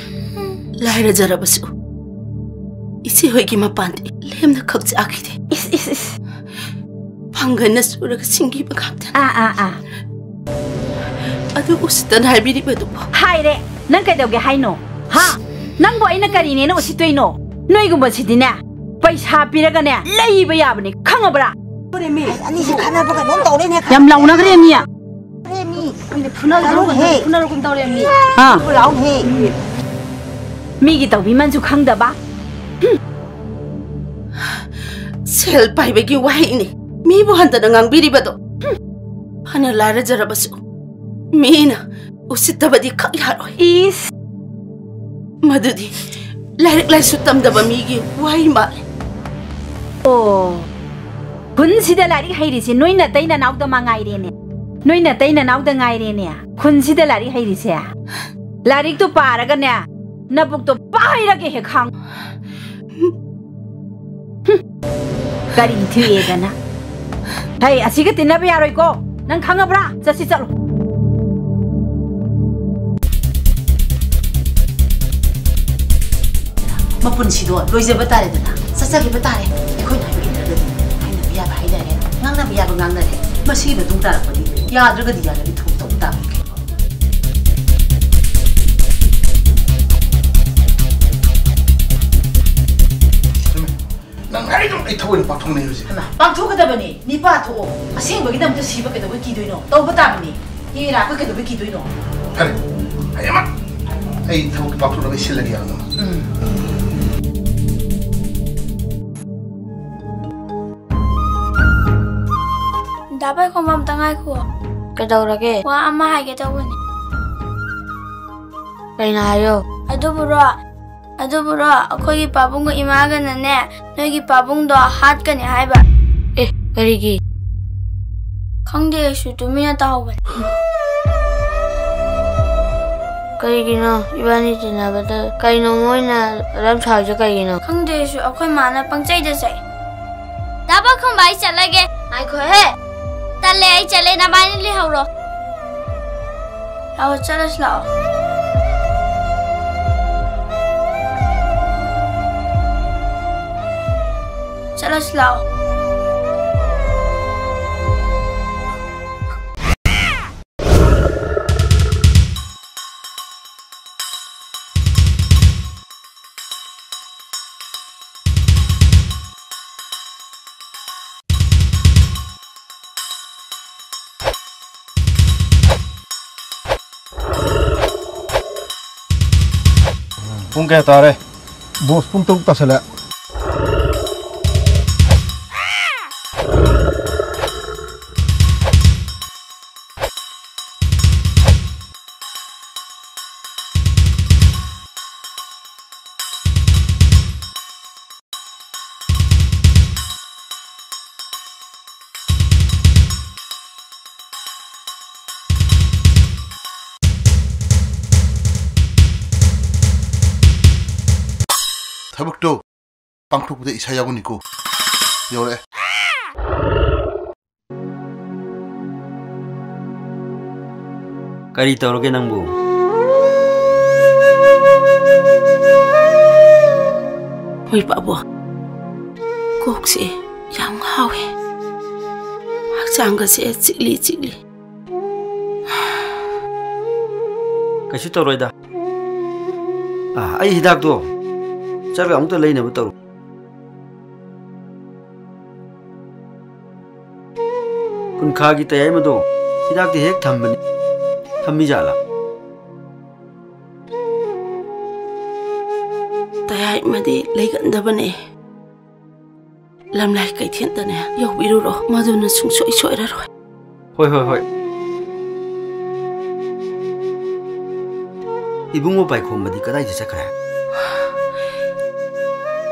ꯂꯥꯏꯔꯖꯔꯕꯁꯨ ꯏꯆꯦ ꯍꯣꯏꯒꯤ ꯃꯄꯥꯟꯗꯤ ꯂꯦꯝꯅ ꯈꯛ ꯆꯥꯈꯤꯗꯦ꯫ ꯏꯁ, ꯏꯁ, ꯏꯁ꯫ ꯄꯥꯡꯒꯜꯅ ꯁꯨꯔꯒ ꯁꯤꯡꯈꯤꯕ ꯉꯥꯛꯇꯅꯤ꯫ ꯑꯥ, ꯑꯥ, ꯑꯥ꯫ ꯑꯗꯨ ꯎꯁꯤꯠꯇꯅ ꯍꯥꯏꯕꯤꯔꯤꯕꯗꯨꯕꯨ? ꯍꯥꯏꯔꯦ꯫ ꯅꯪ ꯀꯩꯗꯧꯒꯦ ꯍꯥꯏꯅꯣ? ꯍꯥ? ꯅꯪꯕꯨ ꯑꯩꯅ ꯀꯔꯤꯅꯦꯅ ꯎꯁꯤꯠꯇꯣꯏꯅꯣ? ꯅꯣꯏꯒꯨꯝꯕꯁꯤꯗꯤꯅꯦ, ꯄꯩꯁꯥ ꯄꯤꯔꯒꯅꯦ, ꯂꯩꯕ ꯌꯥꯕꯅꯤ, ꯈꯪꯉꯕ꯭ꯔꯥ? ꯑꯅꯤꯁꯤ ꯈꯠꯅꯕ ꯀꯩꯅꯣꯝ ꯇꯧꯔꯦꯅꯦ꯫ ꯌꯥꯝ ꯂꯥꯎꯅꯈ꯭ꯔꯦ ꯃꯤ꯫ ꯃꯤ ꯐꯨꯅꯔꯨꯒꯨꯝ ꯇꯧꯔꯦ ꯃꯤ꯫ ꯑꯥ꯫ ꯂꯥꯎꯍꯦ꯫ ꯃꯤꯒꯤ ꯇꯧꯕꯤꯃꯟꯁꯨ ꯈꯪꯗꯕ꯫ ꯍꯨꯝ꯫ ꯁꯦꯜ ꯄꯥꯏꯕꯒꯤ ꯋꯥꯍꯩꯅꯤ ꯃꯤꯕꯨ ꯍꯟꯇꯅ ꯉꯥꯡꯕꯤꯔꯤꯕꯗꯣ꯫ ꯍꯨꯝ꯫ ꯐꯅ ꯂꯥꯏꯔꯖꯔꯕꯁꯨ ꯃꯤꯅ ꯎꯁꯤꯠꯇꯕꯗꯤ ꯈꯛ ꯌꯥꯔꯣꯏ꯫ ꯏꯁ꯫ ꯃꯗꯨꯗꯤ ꯂꯥꯏꯔꯤꯛ ꯂꯥꯏꯁꯨ ꯇꯝꯗꯕ ꯃꯤꯒꯤ ꯋꯥꯍꯩ ꯃꯥꯜꯂꯦ꯫ ꯑꯣ, ꯈꯨꯟꯁꯤꯗ ꯂꯥꯏꯔꯤꯛ ꯍꯩꯔꯤꯁꯦ ꯅꯣꯏ ꯅꯇꯩ ꯅꯅꯥꯎꯗ ꯃꯉꯥꯏꯔꯦꯅꯦ꯫ ꯅꯣꯏ ꯅꯇꯩ ꯅꯅꯥꯎꯗ ꯉꯥꯏꯔꯦꯅꯦ ꯈꯨꯟꯁꯤꯗ ꯂꯥꯏꯔꯤꯛ ꯍꯩꯔꯤꯁꯦ꯫ ꯂꯥꯏꯔꯤꯛꯇꯣ ꯄꯥꯔꯒꯅꯦ, ꯅꯕꯨꯛꯇꯣ ꯄꯥꯏꯔꯒꯦ ꯍꯦꯛ ꯈꯥꯡ꯫ ꯍꯨꯝ꯫ ꯀꯔꯤ ꯊꯤꯛꯑꯦꯗꯅ? ꯍꯩ, ꯑꯁꯤꯒ ꯇꯤꯟꯅꯕ ꯌꯥꯔꯣꯏꯀꯣ꯫ ꯅꯪ ꯈꯪꯉꯕ꯭ꯔꯥ? ꯆꯠꯁꯤ, ꯆꯠꯂꯣ꯫ ꯃꯄꯨꯟꯁꯤꯗꯣ ꯂꯣꯏꯖꯕ ꯇꯥꯔꯦꯗꯅ꯫ ꯆꯠꯆꯈꯤꯕ ꯇꯥꯔꯦ꯫ ꯑꯩꯈꯣꯏꯅ ꯍꯥꯏꯕ ꯏꯟꯗ꯭ꯔꯒꯗꯤ꯫ ꯌꯥꯕ ꯉꯥꯡꯅꯔꯦ꯫ ꯃꯁꯤꯒꯤ ꯃꯇꯨꯡ ꯇꯥꯔꯛꯄꯗꯤ ꯌꯥꯗ꯭ꯔꯒꯗꯤ ꯌꯥꯗꯕꯒꯤ ꯊꯕꯛ ꯇꯧꯕ ꯇꯥꯕꯅꯤ꯫ ꯅꯪ ꯍꯥꯏꯗꯣ ꯑꯩ ꯊꯑꯣꯏꯅ ꯄꯥꯛꯊꯣꯛꯅꯩ ꯍꯧꯖꯤꯛ꯫ ꯍꯩꯃꯥ, ꯄꯥꯡꯊꯣꯛꯀꯗꯕꯅꯤ꯫ ꯃꯤ ꯄꯥꯊꯣꯛꯑꯣ꯫ ꯑꯁꯦꯡꯕꯒꯤꯗꯃꯛꯇ ꯁꯤꯕ ꯀꯩꯗꯧꯕꯩ ꯀꯤꯗꯣꯏꯅꯣ? ꯇꯧꯕ ꯇꯥꯕꯅꯤ꯫ ꯍꯦꯔꯥ, ꯑꯩꯈꯣꯏ ꯀꯩꯗꯧꯕꯩ ꯀꯤꯗꯣꯏꯅꯣ? ꯐꯔꯦ꯫ ꯑꯩ ꯑꯃ, ꯑꯩ ꯊꯕꯛ ꯄꯥꯡꯊꯣꯛꯅꯕ ꯑꯩ ꯁꯤꯜꯂꯒꯦ ꯌꯥꯝꯅ꯫ ꯎꯝ꯫ ꯗꯥ ꯄꯥꯏꯈꯣꯝꯕ, ꯑꯝꯇ ꯉꯥꯏꯈꯣ꯫ ꯀꯩꯗꯧꯔꯒꯦ? ꯋꯥ ꯑꯃ ꯍꯥꯏꯒꯦ ꯇꯧꯕꯅꯤ꯫ ꯀꯩꯅꯣ ꯍꯥꯏꯌꯣ꯫ ꯑꯗꯨꯕꯨꯔꯣ, ꯑꯗꯨꯕꯨꯔꯣ, ꯑꯩꯈꯣꯏꯒꯤ ꯄꯥꯕꯨꯡꯒ ꯏꯃꯥꯒꯅꯅꯦ, ꯅꯣꯏꯒꯤ ꯄꯥꯕꯨꯡꯗꯣ ꯍꯥꯠꯀꯅꯤ ꯍꯥꯏꯕ꯫ ꯑꯦ, ꯀꯔꯤꯒꯤ? ꯈꯪꯗꯦ, ꯑꯩꯁꯨ ꯇꯨꯃꯤꯟꯅ ꯇꯥꯍꯧꯕꯅꯤ꯫ ꯀꯔꯤꯒꯤꯅꯣ ꯏꯕꯥꯅꯤ ꯇꯤꯟꯅꯕꯗ? ꯀꯩꯅꯣ ꯃꯣꯏꯅ ꯑꯗꯨꯝ ꯁꯥꯎꯔꯤꯁꯦ ꯀꯩꯒꯤꯅꯣ? ꯈꯪꯗꯦ, ꯑꯩꯁꯨ, ꯑꯩꯈꯣꯏ ꯃꯥꯅ ꯄꯪꯆꯩꯗ ꯆꯩ꯫ ꯗꯥ ꯄꯥꯈꯪꯕ, ꯑꯩ ꯆꯠꯂꯒꯦ꯫ ꯉꯥꯏꯈꯣꯍꯦ꯫ ꯇꯜꯂꯦ, ꯑꯩ ꯆꯠꯂꯦ, ꯅꯕꯥꯅꯤ ꯂꯩꯍꯧꯔꯣ꯫ ꯂꯥꯛꯑꯣ, ꯆꯠꯂꯁꯤ ꯂꯥꯛꯑꯣ꯫ ꯆꯠꯂꯁꯤ ꯂꯥꯛꯑꯣ꯫ ꯄꯨꯡ ꯀꯌꯥ ꯇꯥꯔꯦ? ꯕꯣꯁ, ꯄꯨꯡ ꯇꯔꯨꯛ ꯇꯥꯁꯜꯂꯦ꯫ ꯊꯕꯛꯇꯣ ꯄꯥꯡꯊꯣꯛꯄꯗ ꯏꯁꯥ ꯌꯥꯎꯒꯅꯤꯀꯣ꯫ ꯌꯧꯔꯛꯑꯦ꯫ ꯀꯔꯤ ꯇꯧꯔꯒꯦ ꯅꯪꯕꯨ? ꯍꯣꯏ, ꯄꯥꯕꯨꯡ꯫ ꯀꯣꯛꯁꯦ ꯌꯥꯝ ꯉꯥꯎꯋꯦ꯫ ꯇꯥꯡꯒꯁꯦ ꯆꯤꯛꯂꯤ ꯆꯤꯛꯂꯤ꯫ ꯀꯩꯁꯨ ꯇꯧꯔꯣꯏꯗ꯫ ꯑꯥ, ꯑꯩ ꯍꯤꯗꯥꯛꯇꯣ ꯆꯠꯂꯒ ꯑꯃꯨꯛꯇ ꯂꯩꯅꯕ ꯇꯧꯔꯣ꯫ ꯀꯨꯟꯈꯥꯒꯤ ꯇꯌꯥꯏꯃꯗꯣ ꯍꯤꯗꯥꯛꯇꯤ ꯍꯦꯛ ꯊꯝꯕꯅꯤ꯫ ꯊꯝꯃꯤ ꯖꯥꯠꯂꯥ? ꯇꯌꯥꯏꯃꯗꯤ ꯂꯩꯒꯟꯗꯕꯅꯦ꯫ ꯂꯝꯂꯥꯏ ꯀꯩꯊꯦꯜꯗꯅꯦ ꯌꯧꯕꯤꯔꯨꯔꯣ, ꯃꯗꯨꯅ ꯁꯨꯡꯁꯣꯏ ꯁꯣꯏꯔꯔꯣꯏ꯫ ꯍꯣꯏ, ꯍꯣꯏ, ꯍꯣꯏ꯫ ꯏꯕꯨꯡꯉꯣ ꯄꯥꯏꯈꯣꯝꯕꯗꯤ ꯀꯗꯥꯏꯗ ꯆꯠꯈ꯭ꯔꯦ?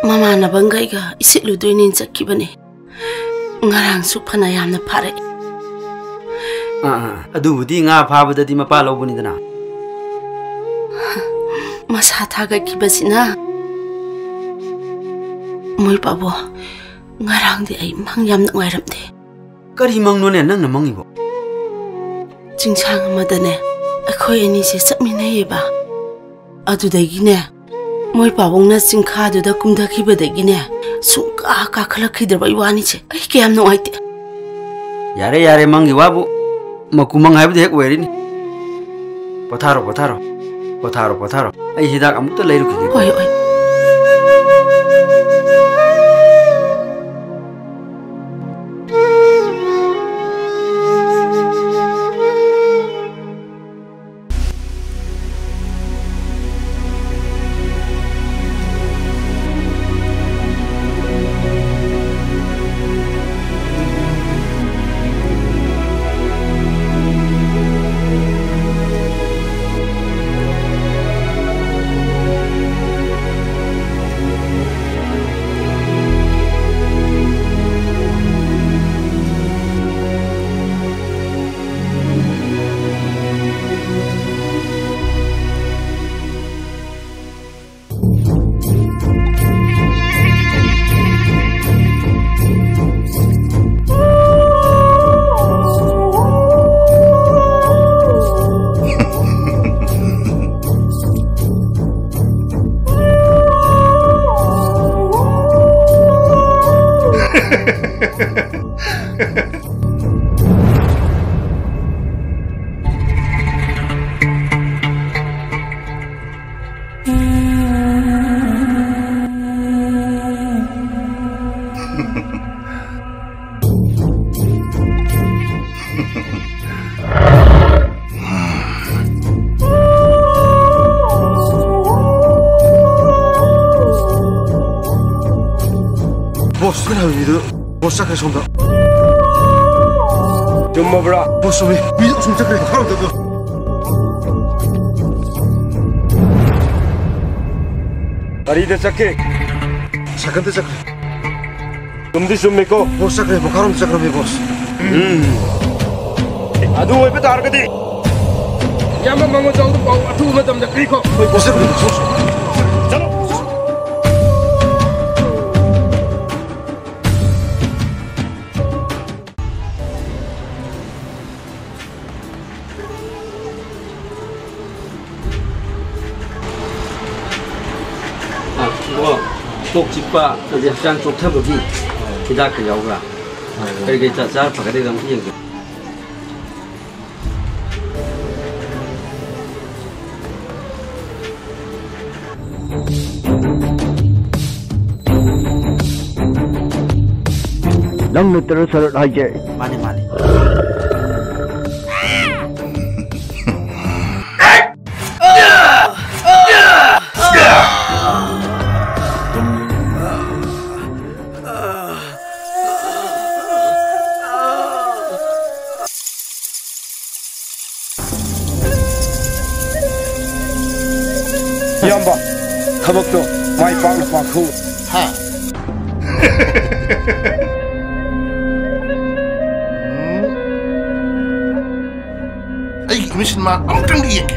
ꯃꯃꯥꯟꯅꯕꯈꯩꯒ ꯏꯁꯤꯠꯂꯨꯗꯣꯏꯅꯦꯅ ꯆꯠꯈꯤꯕꯅꯦ꯫ ꯉꯔꯥꯡꯁꯨ ꯐꯅ ꯌꯥꯝꯅ ꯐꯥꯔꯛꯑꯦ꯫ ꯑꯥ, ꯑꯥ, ꯑꯗꯨꯕꯨꯗꯤ ꯉꯥ ꯐꯥꯕꯗꯗꯤ ꯃꯄꯥ ꯂꯧꯕꯅꯤꯗꯅ꯫ ꯃꯁꯥ ꯊꯥꯒꯠꯈꯤꯕꯁꯤꯅ꯫ ꯃꯣꯏ ꯄꯥꯕꯣ, ꯉꯔꯥꯡꯗꯤ ꯑꯩ ꯃꯪ ꯌꯥꯝ ꯅꯨꯡꯉꯥꯏꯔꯝꯗꯦ꯫ ꯀꯔꯤ ꯃꯪꯅꯣꯅꯦ ꯅꯪꯅ ꯃꯪꯉꯤꯕꯣ? ꯆꯤꯡꯁꯥꯡ ꯑꯃꯗꯅꯦ ꯑꯩꯈꯣꯏ ꯑꯅꯤꯁꯦ ꯆꯠꯃꯤꯟꯅꯩꯌꯦꯕ꯫ ꯑꯗꯨꯗꯒꯤꯅꯦ, ꯃꯣꯏ ꯄꯥꯕꯨꯡꯅ ꯆꯤꯡꯈꯥꯗꯨꯗ ꯀꯨꯝꯊꯈꯤꯕꯗꯒꯤꯅꯦ, ꯁꯨꯡꯀꯥ ꯀꯥꯈꯠꯂꯛꯈꯤꯗ꯭ꯔꯕ ꯏꯕꯥꯅꯤꯁꯦ꯫ ꯑꯩ ꯀꯌꯥꯝ ꯅꯨꯡꯉꯥꯏꯇꯦ꯫ ꯌꯥꯔꯦ, ꯌꯥꯔꯦ, ꯃꯪꯒꯤ ꯋꯥꯕꯨ꯫ ꯃꯀꯨ ꯃꯪ ꯍꯥꯏꯕꯗꯨ ꯍꯦꯛ ꯑꯣꯏꯔꯤꯅꯤ꯫ ꯄꯣꯊꯥꯔꯣ, ꯄꯣꯊꯥꯔꯣ꯫ ꯄꯣꯊꯥꯔꯣ, ꯄꯣꯊꯥꯔꯣ꯫ ꯑꯩ ꯍꯤꯗꯥꯛ ꯑꯃꯨꯛꯇ ꯂꯩꯔꯨꯈꯤꯒꯦ꯫ ꯍꯣꯏ, ꯍꯣꯏ꯫ ꯍꯣꯁꯄꯤꯇꯥꯜ ꯍꯥꯏꯕ ꯃꯤꯗꯨ ꯕꯣꯁ ꯆꯠꯈ꯭ꯔꯦ ꯁꯣꯝꯗ꯫ ꯆꯨꯝꯃꯕ꯭ꯔꯥ? ꯕꯣꯁ, ꯆꯨꯝꯃꯤ꯫ ꯃꯤꯗꯨ ꯑꯁꯨꯝ ꯆꯠꯈ꯭ꯔꯦ, ꯃꯈꯥꯔꯣꯝꯗ ꯑꯗꯣ꯫ ꯀꯔꯤꯗ ꯆꯠꯀꯦ? ꯁꯥꯏꯀꯜꯗ ꯆꯠꯈ꯭ꯔꯦ꯫ ꯆꯨꯝꯗꯤ ꯆꯨꯝꯃꯤꯀꯣ? ꯕꯣꯁ, ꯆꯠꯈ꯭ꯔꯦ, ꯃꯈꯥꯔꯣꯝꯗ ꯆꯠꯈ꯭ꯔꯃꯤ, ꯕꯣꯁ꯫ ꯎꯝ꯫ ꯑꯗꯨ ꯑꯣꯏꯕ ꯇꯥꯔꯒꯗꯤ ꯏꯌꯥꯝꯕ ꯃꯉꯣꯟ ꯆꯥꯎꯗ ꯄꯥꯎ ꯑꯊꯨꯕ ꯃꯇꯝꯗ ꯄꯤꯈꯣ꯫ ꯍꯣꯏ, ꯕꯣꯁ, ꯆꯠꯈ꯭ꯔꯦ, ꯕꯣꯁ꯫ ꯆꯠꯂꯣ꯫ ꯑ, ꯏꯕꯨꯡꯉꯣ, ꯀꯣꯛ ꯆꯤꯛꯄ, ꯑꯗꯩ ꯍꯛꯆꯥꯡ ꯆꯣꯛꯊꯕꯒꯤ ꯍꯤꯗꯥꯛꯀ ꯌꯥꯎꯕ꯭ꯔꯥ? ꯀꯔꯤ ꯀꯔꯤ ꯆꯥ-, ꯆꯥꯔ ꯐꯒꯗꯒꯦ ꯑꯝꯇ ꯌꯦꯡꯒꯦ꯫ ꯅꯪ ꯅꯠꯇꯔꯣ ꯁꯔꯠ ꯍꯥꯏꯁꯦ? ꯃꯥꯅꯦ, ꯃꯥꯅꯦ꯫ ꯏꯌꯥꯝꯕ, ꯊꯕꯛꯇꯣ ꯃꯥꯏ ꯄꯥꯛꯅ ꯄꯥꯡꯊꯣꯛꯎ꯫ ꯍꯥ? ꯎꯝ꯫ ꯑꯩꯒꯤ ꯏꯃꯤꯠꯁꯤꯅ ꯃꯥ ꯑꯃꯨꯛꯇꯪꯗꯤ ꯌꯦꯡꯒꯦ꯫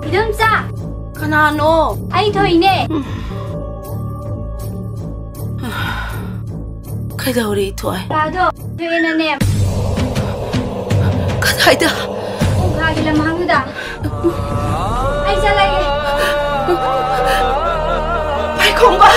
ꯏꯗꯣꯝꯆꯥ! ꯀꯅꯥꯅꯣ? ꯑꯩ ꯊꯣꯏꯅꯦ꯫ ꯀꯩꯗꯧꯔꯤ, ꯊꯣꯏ? ꯄꯥꯗꯣ ꯊꯣꯛꯑꯦꯅꯅꯦ꯫ ꯀꯗꯥꯏꯗ? ꯎ ꯈꯥꯒꯤ ꯂꯝꯍꯥꯡꯗꯨꯗ꯫ ꯑꯩ ꯆꯠꯂꯒꯦ꯫ ꯄꯥꯏꯈꯣꯝꯕ!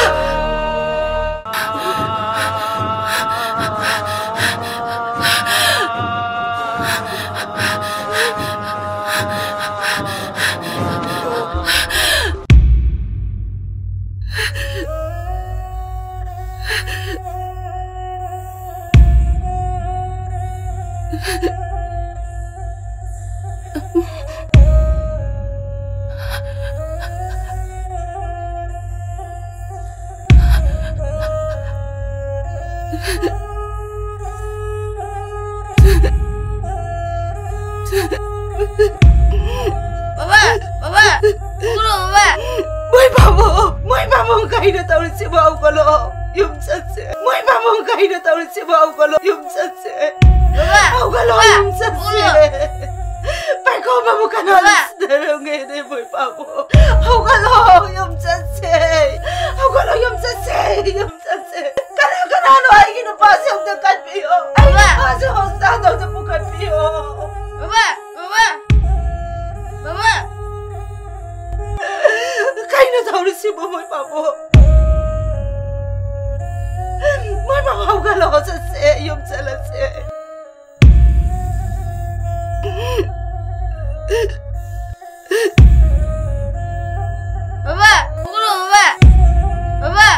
ꯕꯕꯥ! ꯕꯕꯥ! ꯍꯧꯒꯠꯂꯣ, ꯕꯕꯥ! ꯃꯣꯏ ꯄꯥꯕꯨꯡ! ꯃꯣꯏ ꯄꯥꯕꯨꯡ! ꯀꯩꯅꯣ ꯇꯧꯔꯤꯁꯤꯕꯣ? ꯍꯧꯒꯠꯂꯣ! ꯌꯨꯝ ꯆꯠꯁꯦ! ꯃꯣꯏ ꯄꯥꯕꯨꯡ! ꯀꯩꯅꯣ ꯇꯧꯔꯤꯁꯤꯕꯣ? ꯍꯧꯒꯠꯂꯣ! ꯌꯨꯝ ꯆꯠꯁꯦ! ꯕꯕꯥ! ꯍꯧꯒꯠꯂꯣ! ꯕꯕꯥ! ꯌꯨꯝ ꯆꯠꯁꯦ! ꯍꯧꯒꯠꯂꯣ! ꯄꯥꯏꯈꯣꯝꯕꯕꯨ ꯀꯅꯥꯅ ꯕꯕꯥ! ꯁꯤꯟꯅꯔꯝꯒꯦꯅꯦ, ꯃꯣꯏ ꯄꯥꯕꯨꯡ? ꯍꯧꯒꯠꯂꯣ! ꯌꯨꯝ ꯆꯠꯁꯦ! ꯍꯧꯒꯠꯂꯣ! ꯌꯨꯝ ꯆꯠꯁꯦ! ꯌꯨꯝ ꯆꯠꯁꯦ! ꯀꯅꯥ ꯀꯅꯥꯅꯣ? ꯑꯩꯒꯤ ꯅꯨꯄꯥꯁꯦ ꯑꯝꯇ ꯀꯟꯕꯤꯌꯣ! ꯑꯩꯒꯤ ꯕꯕꯥ! ꯅꯨꯄꯥꯁꯦ ꯍꯣꯁꯄꯤꯇꯥꯜꯗ ꯑꯝꯇ ꯄꯨꯈꯠꯄꯤꯌꯣ! ꯕꯕꯥ! ꯕꯕꯥ! ꯕꯕꯥ! ꯀꯩꯅꯣ ꯇꯧꯔꯤꯁꯤꯕꯣ, ꯃꯣꯏ ꯄꯥꯕꯨꯡ? ꯃꯣꯏ ꯄꯥꯕꯨꯡ, ꯍꯧꯒꯠꯂꯣ, ꯆꯠꯁꯦ, ꯌꯨꯝ ꯆꯠꯂꯁꯦ꯫ ꯕꯕꯥ, ꯍꯧꯒꯠꯂꯣ, ꯕꯕꯥ꯫ ꯕꯕꯥ꯫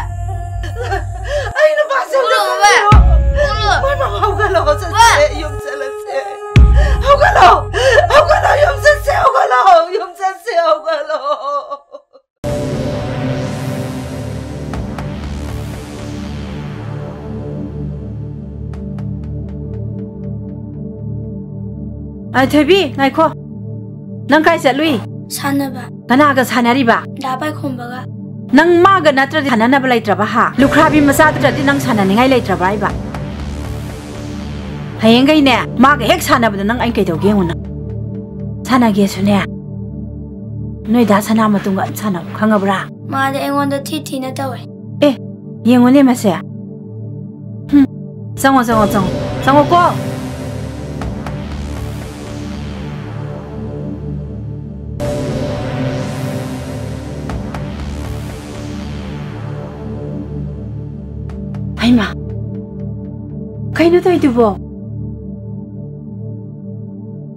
ꯑꯩ ꯅꯨꯄꯥꯁꯦ ꯑꯝꯇ ꯍꯧꯒꯠꯂꯣ, ꯕꯕꯥ꯫ ꯀꯜꯂꯣ꯫ ꯍꯧꯒꯠꯂꯣ꯫ ꯃꯣꯏ ꯄꯥꯕꯨꯡ, ꯍꯧꯒꯠꯂꯣ, ꯆꯠꯁꯦ, ꯕꯕꯥ꯫ ꯌꯨꯝ ꯆꯠꯂꯁꯦ꯫ ꯍꯧꯒꯠꯂꯣ꯫ ꯍꯧꯒꯠꯂꯣ, ꯌꯨꯝ ꯆꯠꯁꯦ, ꯍꯧꯒꯠꯂꯣ꯫ ꯌꯨꯝ ꯆꯠꯁꯦ, ꯍꯧꯒꯠꯂꯣ꯫ ꯑ, ꯊꯣꯏꯕꯤ, ꯉꯥꯏꯈꯣ꯫ ꯅꯪ ꯀꯥꯏ ꯆꯠꯂꯨꯏ? ꯁꯥꯟꯅꯕ꯫ ꯀꯅꯥꯒ ꯁꯥꯟꯅꯔꯤꯕ? ꯗꯥ ꯄꯥꯏꯈꯣꯝꯕꯒ꯫ ꯅꯪ ꯃꯥꯒ ꯅꯠꯇ꯭ꯔꯗꯤ ꯁꯥꯟꯅꯅꯕ ꯂꯩꯇ꯭ꯔꯕ, ꯍꯥ? ꯂꯨꯈ꯭ꯔꯥꯕꯤ ꯃꯆꯥꯗꯨ ꯅꯠꯇ꯭ꯔꯗꯤ ꯅꯪ ꯁꯥꯟꯅꯅꯤꯡꯉꯥꯏ ꯂꯩꯇ꯭ꯔꯕ ꯍꯥꯏꯕ? ꯍꯌꯦꯡꯈꯩꯅꯦ, ꯃꯥꯒ ꯍꯦꯛ ꯁꯥꯟꯅꯕꯗ ꯅꯪ ꯑꯩꯅ ꯀꯩꯗꯧꯒꯦ ꯌꯦꯡꯉꯨ ꯅꯪ꯫ ꯁꯥꯟꯅꯒꯦꯁꯨꯅꯦ, ꯅꯣꯏ ꯗꯥ ꯁꯅꯥ ꯃꯇꯨꯡꯒ ꯑꯗꯨꯝ ꯁꯥꯟꯅꯧ, ꯈꯪꯉꯕ꯭ꯔꯥ? ꯃꯥꯗꯤ ꯑꯩꯉꯣꯟꯗ ꯊꯤ ꯊꯤꯅ ꯇꯧꯋꯦ꯫ ꯑꯦ, ꯌꯦꯡꯉꯨꯅꯦ ꯃꯁꯦ꯫ ꯍꯨꯝ, ꯆꯪꯉꯣ, ꯆꯪꯉꯣ, ꯆꯪꯉꯣ꯫ ꯆꯪꯉꯣꯀꯣ꯫ ꯍꯩꯃꯥ! ꯀꯩꯅꯣ ꯇꯧꯔꯤꯗꯨꯕꯣ?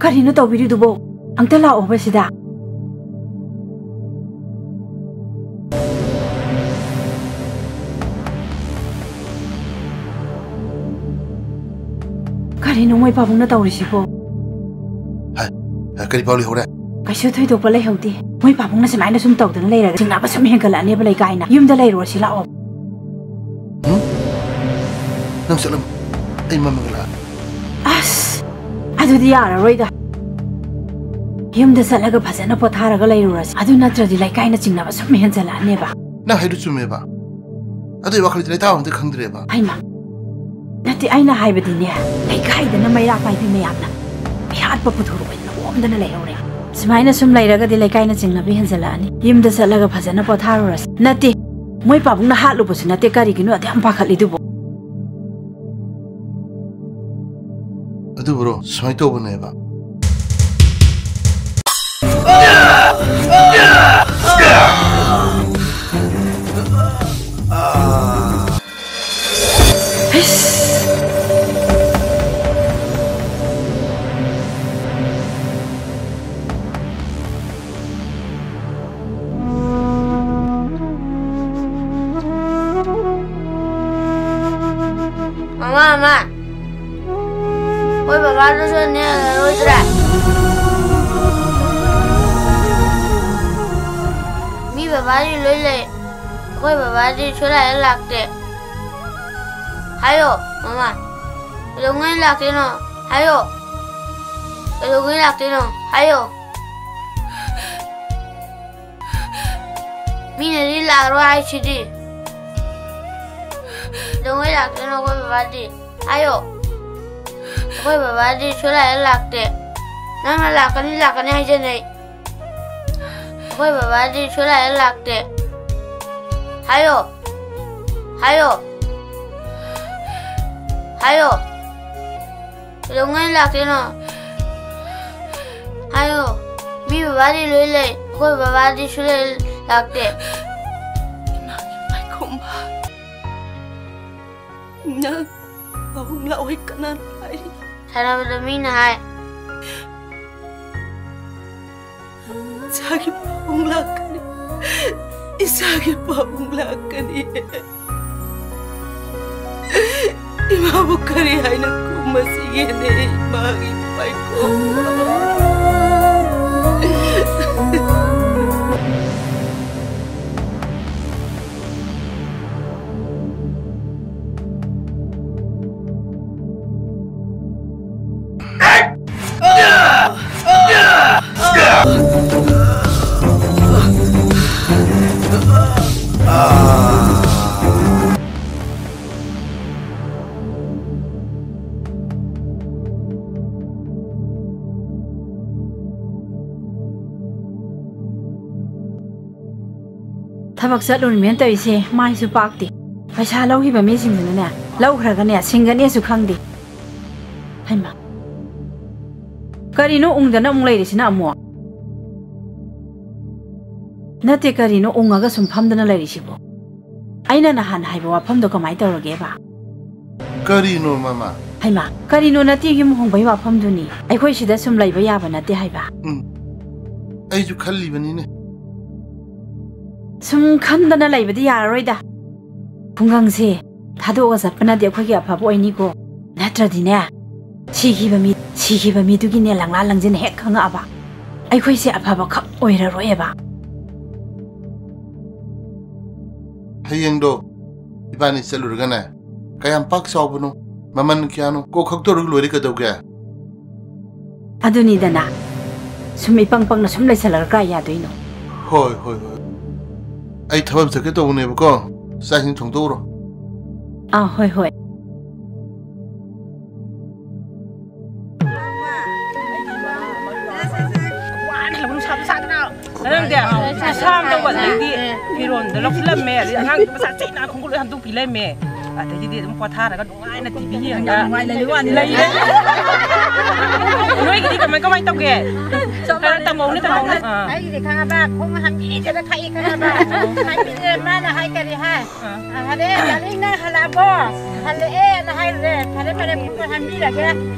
ꯀꯔꯤꯅꯣ ꯇꯧꯕꯤꯔꯤꯗꯨꯕꯣ? ꯑꯝꯇ ꯂꯥꯛꯑꯣꯕ ꯁꯤꯗ꯫ ꯀꯔꯤꯅꯣ ꯃꯣꯏ ꯄꯥꯕꯨꯡꯅ ꯇꯧꯔꯤꯁꯤꯕꯣ? ꯍꯥꯏ, ꯍꯥꯏ, ꯀꯔꯤ ꯄꯥꯎ ꯂꯩꯍꯧꯔꯦ? ꯀꯩꯁꯨ ꯊꯣꯏꯗꯣꯛꯄ ꯂꯩꯍꯧꯗꯦ꯫ ꯃꯣꯏ ꯄꯥꯕꯨꯡꯅ ꯁꯨꯃꯥꯏꯅ ꯁꯨꯝ ꯇꯧꯗꯅ ꯂꯩꯔꯒ ꯆꯤꯡꯅꯕ ꯁꯨꯝ ꯍꯦꯟꯒꯠꯂꯛꯑꯅꯦꯕ ꯂꯩꯀꯥꯏꯅ꯫ ꯌꯨꯝꯗ ꯂꯩꯔꯨꯔꯁꯤ ꯂꯥꯛꯑꯣ꯫ ꯎꯝ? ꯅꯪ ꯆꯠꯂꯝꯃꯣ꯫ ꯑꯩ ꯃꯝꯃꯒ ꯂꯥꯛꯑꯒꯦ꯫ ꯑꯁ, ꯑꯗꯨꯗꯤ ꯌꯥꯔꯔꯣꯏꯗ꯫ ꯌꯨꯝꯗ ꯆꯠꯂꯒ ꯐꯖꯅ ꯄꯣꯊꯥꯔꯒ ꯂꯩꯔꯨꯔꯁꯤ꯫ ꯑꯗꯨ ꯅꯠꯇ꯭ꯔꯗꯤ ꯂꯩꯀꯥꯏꯅ ꯆꯤꯡꯅꯕ ꯁꯨꯝ ꯍꯦꯟꯖꯜꯂꯛꯑꯅꯦꯕ꯫ ꯅꯪ ꯍꯥꯏꯗꯨ ꯆꯨꯝꯃꯦꯕ꯫ ꯑꯗꯨꯏ ꯋꯥꯈꯜꯗꯤ ꯂꯩꯇꯥꯕ ꯑꯝꯇ ꯈꯪꯗ꯭ꯔꯦꯕ꯫ ꯍꯩꯃꯥ, ꯅꯠꯇꯦ, ꯑꯩꯅ ꯍꯥꯏꯕꯗꯤꯅꯦ, ꯂꯩꯀꯥꯏꯗꯅ ꯃꯩꯔꯥ ꯄꯥꯏꯕꯤ ꯃꯌꯥꯝꯅ ꯃꯤꯍꯥꯠꯄ ꯄꯨꯊꯣꯔꯛꯑꯣꯏ ꯅꯣꯝꯗꯅ ꯂꯩꯍꯧꯔꯦ꯫ ꯁꯨꯃꯥꯏꯅ ꯁꯨꯝ ꯂꯩꯔꯒꯗꯤ ꯂꯩꯀꯥꯏꯅ ꯆꯤꯡꯅꯕ ꯍꯦꯟꯖꯜꯂꯛꯑꯅꯤ꯫ ꯌꯨꯝꯗ ꯆꯠꯂꯒ ꯐꯖꯅ ꯄꯣꯊꯥꯔꯨꯔꯁꯤ꯫ ꯅꯠꯇꯦ, ꯃꯣꯏ ꯄꯥꯕꯨꯡꯅ ꯍꯥꯠꯂꯨꯕꯁꯨ ꯅꯠꯇꯦ, ꯀꯔꯤꯒꯤꯅꯣ ꯑꯗꯨ ꯌꯥꯝ ꯄꯥꯈꯠꯂꯤꯗꯨꯕꯨ? ꯑꯗꯨꯕꯨꯔꯣ, ꯁꯨꯃꯥꯏꯅ ꯇꯧꯕꯅꯦꯕ꯫ ꯃꯃꯥ, ꯃꯃꯥ, ꯑꯩꯈꯣꯏ ꯕꯕꯥꯗꯨꯁꯨ ꯅꯦꯛꯑꯔꯣꯏꯗ꯭ꯔꯥ? ꯃꯤ ꯕꯕꯥꯗꯤ ꯂꯣꯏ ꯂꯩ, ꯑꯩꯈꯣꯏ ꯕꯕꯥꯗꯤ ꯁꯨꯂꯥꯛ ꯍꯦꯛ ꯂꯥꯛꯇꯦ꯫ ꯍꯥꯏꯌꯣ, ꯃꯃꯥ, ꯀꯩꯗꯧꯉꯩ ꯂꯥꯛꯇꯣꯏꯅꯣ? ꯍꯥꯏꯌꯣ, ꯀꯩꯗꯧꯉꯩ ꯂꯥꯛꯇꯣꯏꯅꯣ? ꯍꯥꯏꯌꯣ꯫ ꯃꯤꯅꯗꯤ ꯂꯥꯛꯑꯔꯣꯏ ꯍꯥꯏꯁꯤꯗꯤ꯫ ꯀꯩꯗꯧꯉꯩ ꯂꯥꯛꯇꯣꯏꯅꯣ ꯑꯩꯈꯣꯏ ꯕꯕꯥꯗꯤ? ꯍꯥꯏꯌꯣ꯫ ꯑꯩꯈꯣꯏ ꯕꯕꯥꯗꯤ ꯁꯨꯂꯥꯛ ꯍꯦꯛ ꯂꯥꯛꯇꯦ꯫ ꯅꯪꯅ ꯂꯥꯛꯀꯅꯤ, ꯂꯥꯛꯀꯅꯤ ꯍꯥꯏꯖꯟꯅꯩ꯫ ꯑꯩꯈꯣꯏ ꯕꯕꯥꯗꯤ ꯁꯨꯂꯥꯛ ꯍꯦꯛ ꯂꯥꯛꯇꯦ꯫ ꯍꯥꯏꯌꯣ꯫ ꯍꯥꯏꯌꯣ꯫ ꯍꯥꯏꯌꯣ꯫ ꯀꯩꯗꯧꯉꯩ ꯂꯥꯛꯇꯣꯏꯅꯣ? ꯍꯥꯏꯌꯣ꯫ ꯃꯤ ꯕꯕꯥꯗꯤ ꯂꯣꯏ ꯂꯩ, ꯑꯩꯈꯣꯏ ꯕꯕꯥꯗꯤ ꯁꯨꯂꯥꯛ ꯂꯥꯛꯇꯦ꯫ ꯏꯃꯥꯒꯤ ꯃꯥꯏꯈꯣꯝꯕ, ꯅꯪ ꯄꯥꯕꯨꯡ ꯂꯥꯛꯑꯣꯏ ꯀꯅꯥꯅ ꯍꯥꯏꯔꯤ? ꯁꯥꯟꯅꯕꯗ ꯃꯤꯅ ꯍꯥꯏ꯫ ꯏꯆꯥꯒꯤ ꯄꯥꯕꯨꯡ ꯂꯥꯛꯀꯅꯤ꯫ ꯏꯆꯥꯒꯤ ꯄꯥꯕꯨꯡ ꯂꯥꯛꯀꯅꯤ꯫ ꯏꯃꯥꯕꯨ ꯀꯔꯤ ꯍꯥꯏꯅ ꯈꯨꯝ ꯃꯁꯤꯒꯤꯅꯦ ꯏꯃꯥꯒꯤ ꯃꯥꯏꯀꯣ꯫ ꯊꯕꯛ ꯆꯠꯂꯨꯔꯤꯃꯦꯅ ꯇꯧꯔꯤꯁꯦ ꯃꯥꯏꯁꯨ ꯄꯥꯛꯇꯦ꯫ ꯄꯩꯁꯥ ꯂꯧꯈꯤꯕ ꯃꯤꯁꯤꯡꯗꯨꯅꯅꯦ, ꯂꯧꯈ꯭ꯔꯒꯅꯦ ꯁꯤꯡꯒꯅꯦꯁꯨ ꯈꯪꯗꯦ꯫ ꯍꯩꯃꯥ, ꯀꯔꯤꯅꯣ ꯎꯪꯗꯅ ꯑꯃꯨꯛ ꯂꯩꯔꯤꯁꯤꯅ ꯑꯃꯨꯛ? ꯅꯠꯇꯦ, ꯀꯔꯤꯅꯣ ꯎꯪꯉꯒ ꯁꯨꯝ ꯐꯝꯗꯅ ꯂꯩꯔꯤꯁꯤꯕꯣ? ꯑꯩꯅ ꯅꯍꯥꯟ ꯍꯥꯏꯕ ꯋꯥꯐꯝꯗꯣ ꯀꯃꯥꯏ ꯇꯧꯔꯒꯦꯕ? ꯀꯔꯤꯅꯣ, ꯃꯃꯥ? ꯍꯩꯃꯥ, ꯀꯔꯤꯅꯣ ꯅꯠꯇꯦ, ꯌꯨꯝ ꯍꯣꯡꯕꯩ ꯋꯥꯐꯝꯗꯨꯅꯤ꯫ ꯑꯩꯈꯣꯏ ꯁꯤꯗ ꯁꯨꯝ ꯂꯩꯕ ꯌꯥꯕ ꯅꯠꯇꯦ ꯍꯥꯏꯕ꯫ ꯎꯝ, ꯑꯩꯁꯨ ꯈꯜꯂꯤꯕꯅꯤꯅꯦ꯫ ꯁꯨꯝ ꯈꯟꯗꯅ ꯂꯩꯕꯗꯤ ꯌꯥꯔꯔꯣꯏꯗ꯫ ꯈꯨꯡꯒꯪꯁꯦ ꯊꯥꯗꯣꯛꯑꯒ ꯆꯠꯄꯅꯗꯤ ꯑꯩꯈꯣꯏꯒꯤ ꯑꯐꯕ ꯑꯣꯏꯅꯤꯀꯣ꯫ ꯅꯠꯇ꯭ꯔꯗꯤꯅꯦ, ꯁꯤꯈꯤꯕ ꯃꯤ, ꯁꯤꯈꯤꯕ ꯃꯤꯗꯨꯒꯤꯅꯦ ꯂꯪꯂꯥ ꯂꯪꯖꯤꯟ ꯍꯦꯛ ꯈꯪꯉꯛꯑꯕ, ꯑꯩꯈꯣꯏꯁꯦ ꯑꯐꯕ ꯈꯛ ꯑꯣꯏꯔꯔꯣꯏꯕ꯫ ꯍꯌꯦꯡꯗꯣ ꯏꯕꯥꯅꯤ ꯆꯠꯂꯨꯔꯒꯅꯦ, ꯀꯌꯥꯝ ꯄꯥꯛ ꯆꯥꯎꯕꯅꯣ, ꯃꯃꯜ ꯀꯌꯥꯅꯣ, ꯀꯣꯛ ꯈꯛꯇꯧꯔꯒ ꯂꯣꯏꯔꯦ ꯀꯩꯗꯧꯒꯦ? ꯑꯗꯨꯅꯤꯗꯅ, ꯁꯨꯝ ꯏꯄꯪ ꯄꯪꯅ ꯁꯨꯝ ꯂꯩꯁꯜꯂꯒ ꯀꯥꯏ ꯌꯥꯗꯣꯏꯅꯣ? ꯍꯣꯏ, ꯍꯣꯏ, ꯍꯣꯏ꯫ ꯑꯩ ꯊꯕꯛ ꯑꯃ ꯆꯠꯀꯦ ꯇꯧꯕꯅꯦꯕꯀꯣ, ꯆꯥꯛ ꯏꯁꯤꯡ ꯊꯣꯡꯗꯣꯛꯎꯔꯣ꯫ ꯑꯥ, ꯍꯣꯏ, ꯍꯣꯏ꯫ ꯋꯥꯅ ꯂꯧꯕ ꯅꯨꯡꯁꯥꯗ ꯁꯥꯗꯅ꯫ ꯅꯪꯗꯤ ꯈꯨꯁꯥ ꯑꯃ ꯇꯧꯕ, ꯑꯗꯩꯗꯤ ꯐꯤꯔꯣꯟꯗꯣ ꯂꯧꯁꯤꯜꯂꯝꯃꯦ, ꯑꯗꯩ ꯑꯉꯥꯡꯗꯣ ꯃꯆꯥ ꯆꯦꯠꯅ ꯈꯣꯡꯒꯨꯠ ꯂꯣꯏ ꯍꯟꯗꯣꯛꯄꯤ ꯂꯩꯔꯝꯃꯦ꯫ ꯑꯗꯒꯤꯗꯤ ꯑꯗꯨꯝ ꯄꯣꯊꯥꯔꯒ ꯅꯨꯡꯉꯥꯏꯅ ꯇꯤꯚꯤ ꯌꯦꯡꯉꯒ ꯅꯨꯡꯉꯥꯏ ꯂꯩꯕ ꯋꯥꯅꯤ꯫ ꯂꯩꯔꯦ꯫ ꯅꯣꯏꯒꯤꯗꯤ ꯀꯃꯥꯏ, ꯀꯃꯥꯏ ꯇꯧꯒꯦ? ꯆꯞ ꯈꯔ ꯃꯥꯟꯅꯩ꯫ ꯇꯝꯃꯧꯅꯦ, ꯇꯝꯃꯧꯅꯦ꯫ ꯑꯥ꯫ ꯑꯩꯒꯤꯗꯤ ꯈꯪꯉꯕ, ꯈꯣꯡ ꯍꯥꯝꯕꯤꯗꯦꯗ ꯈꯥꯛꯏ ꯈꯪꯉꯕ꯫ ꯍꯥꯏꯕꯤꯗꯦ, ꯃꯥꯅ ꯍꯥꯏ ꯀꯔꯤ ꯍꯥꯏ? ꯑꯥ꯫ ꯑ, ꯐꯔꯦ, ꯗꯥꯔꯂꯤꯡ ꯅꯪ ꯍꯜꯂꯛꯑꯕꯣ? ꯍꯜꯂꯛꯑꯦꯅ ꯍꯥꯏꯔꯨꯔꯦ꯫ ꯐꯔꯦ, ꯐꯔꯦ, ꯈꯣꯡ ꯍꯥꯝꯕꯤꯔꯒꯦ꯫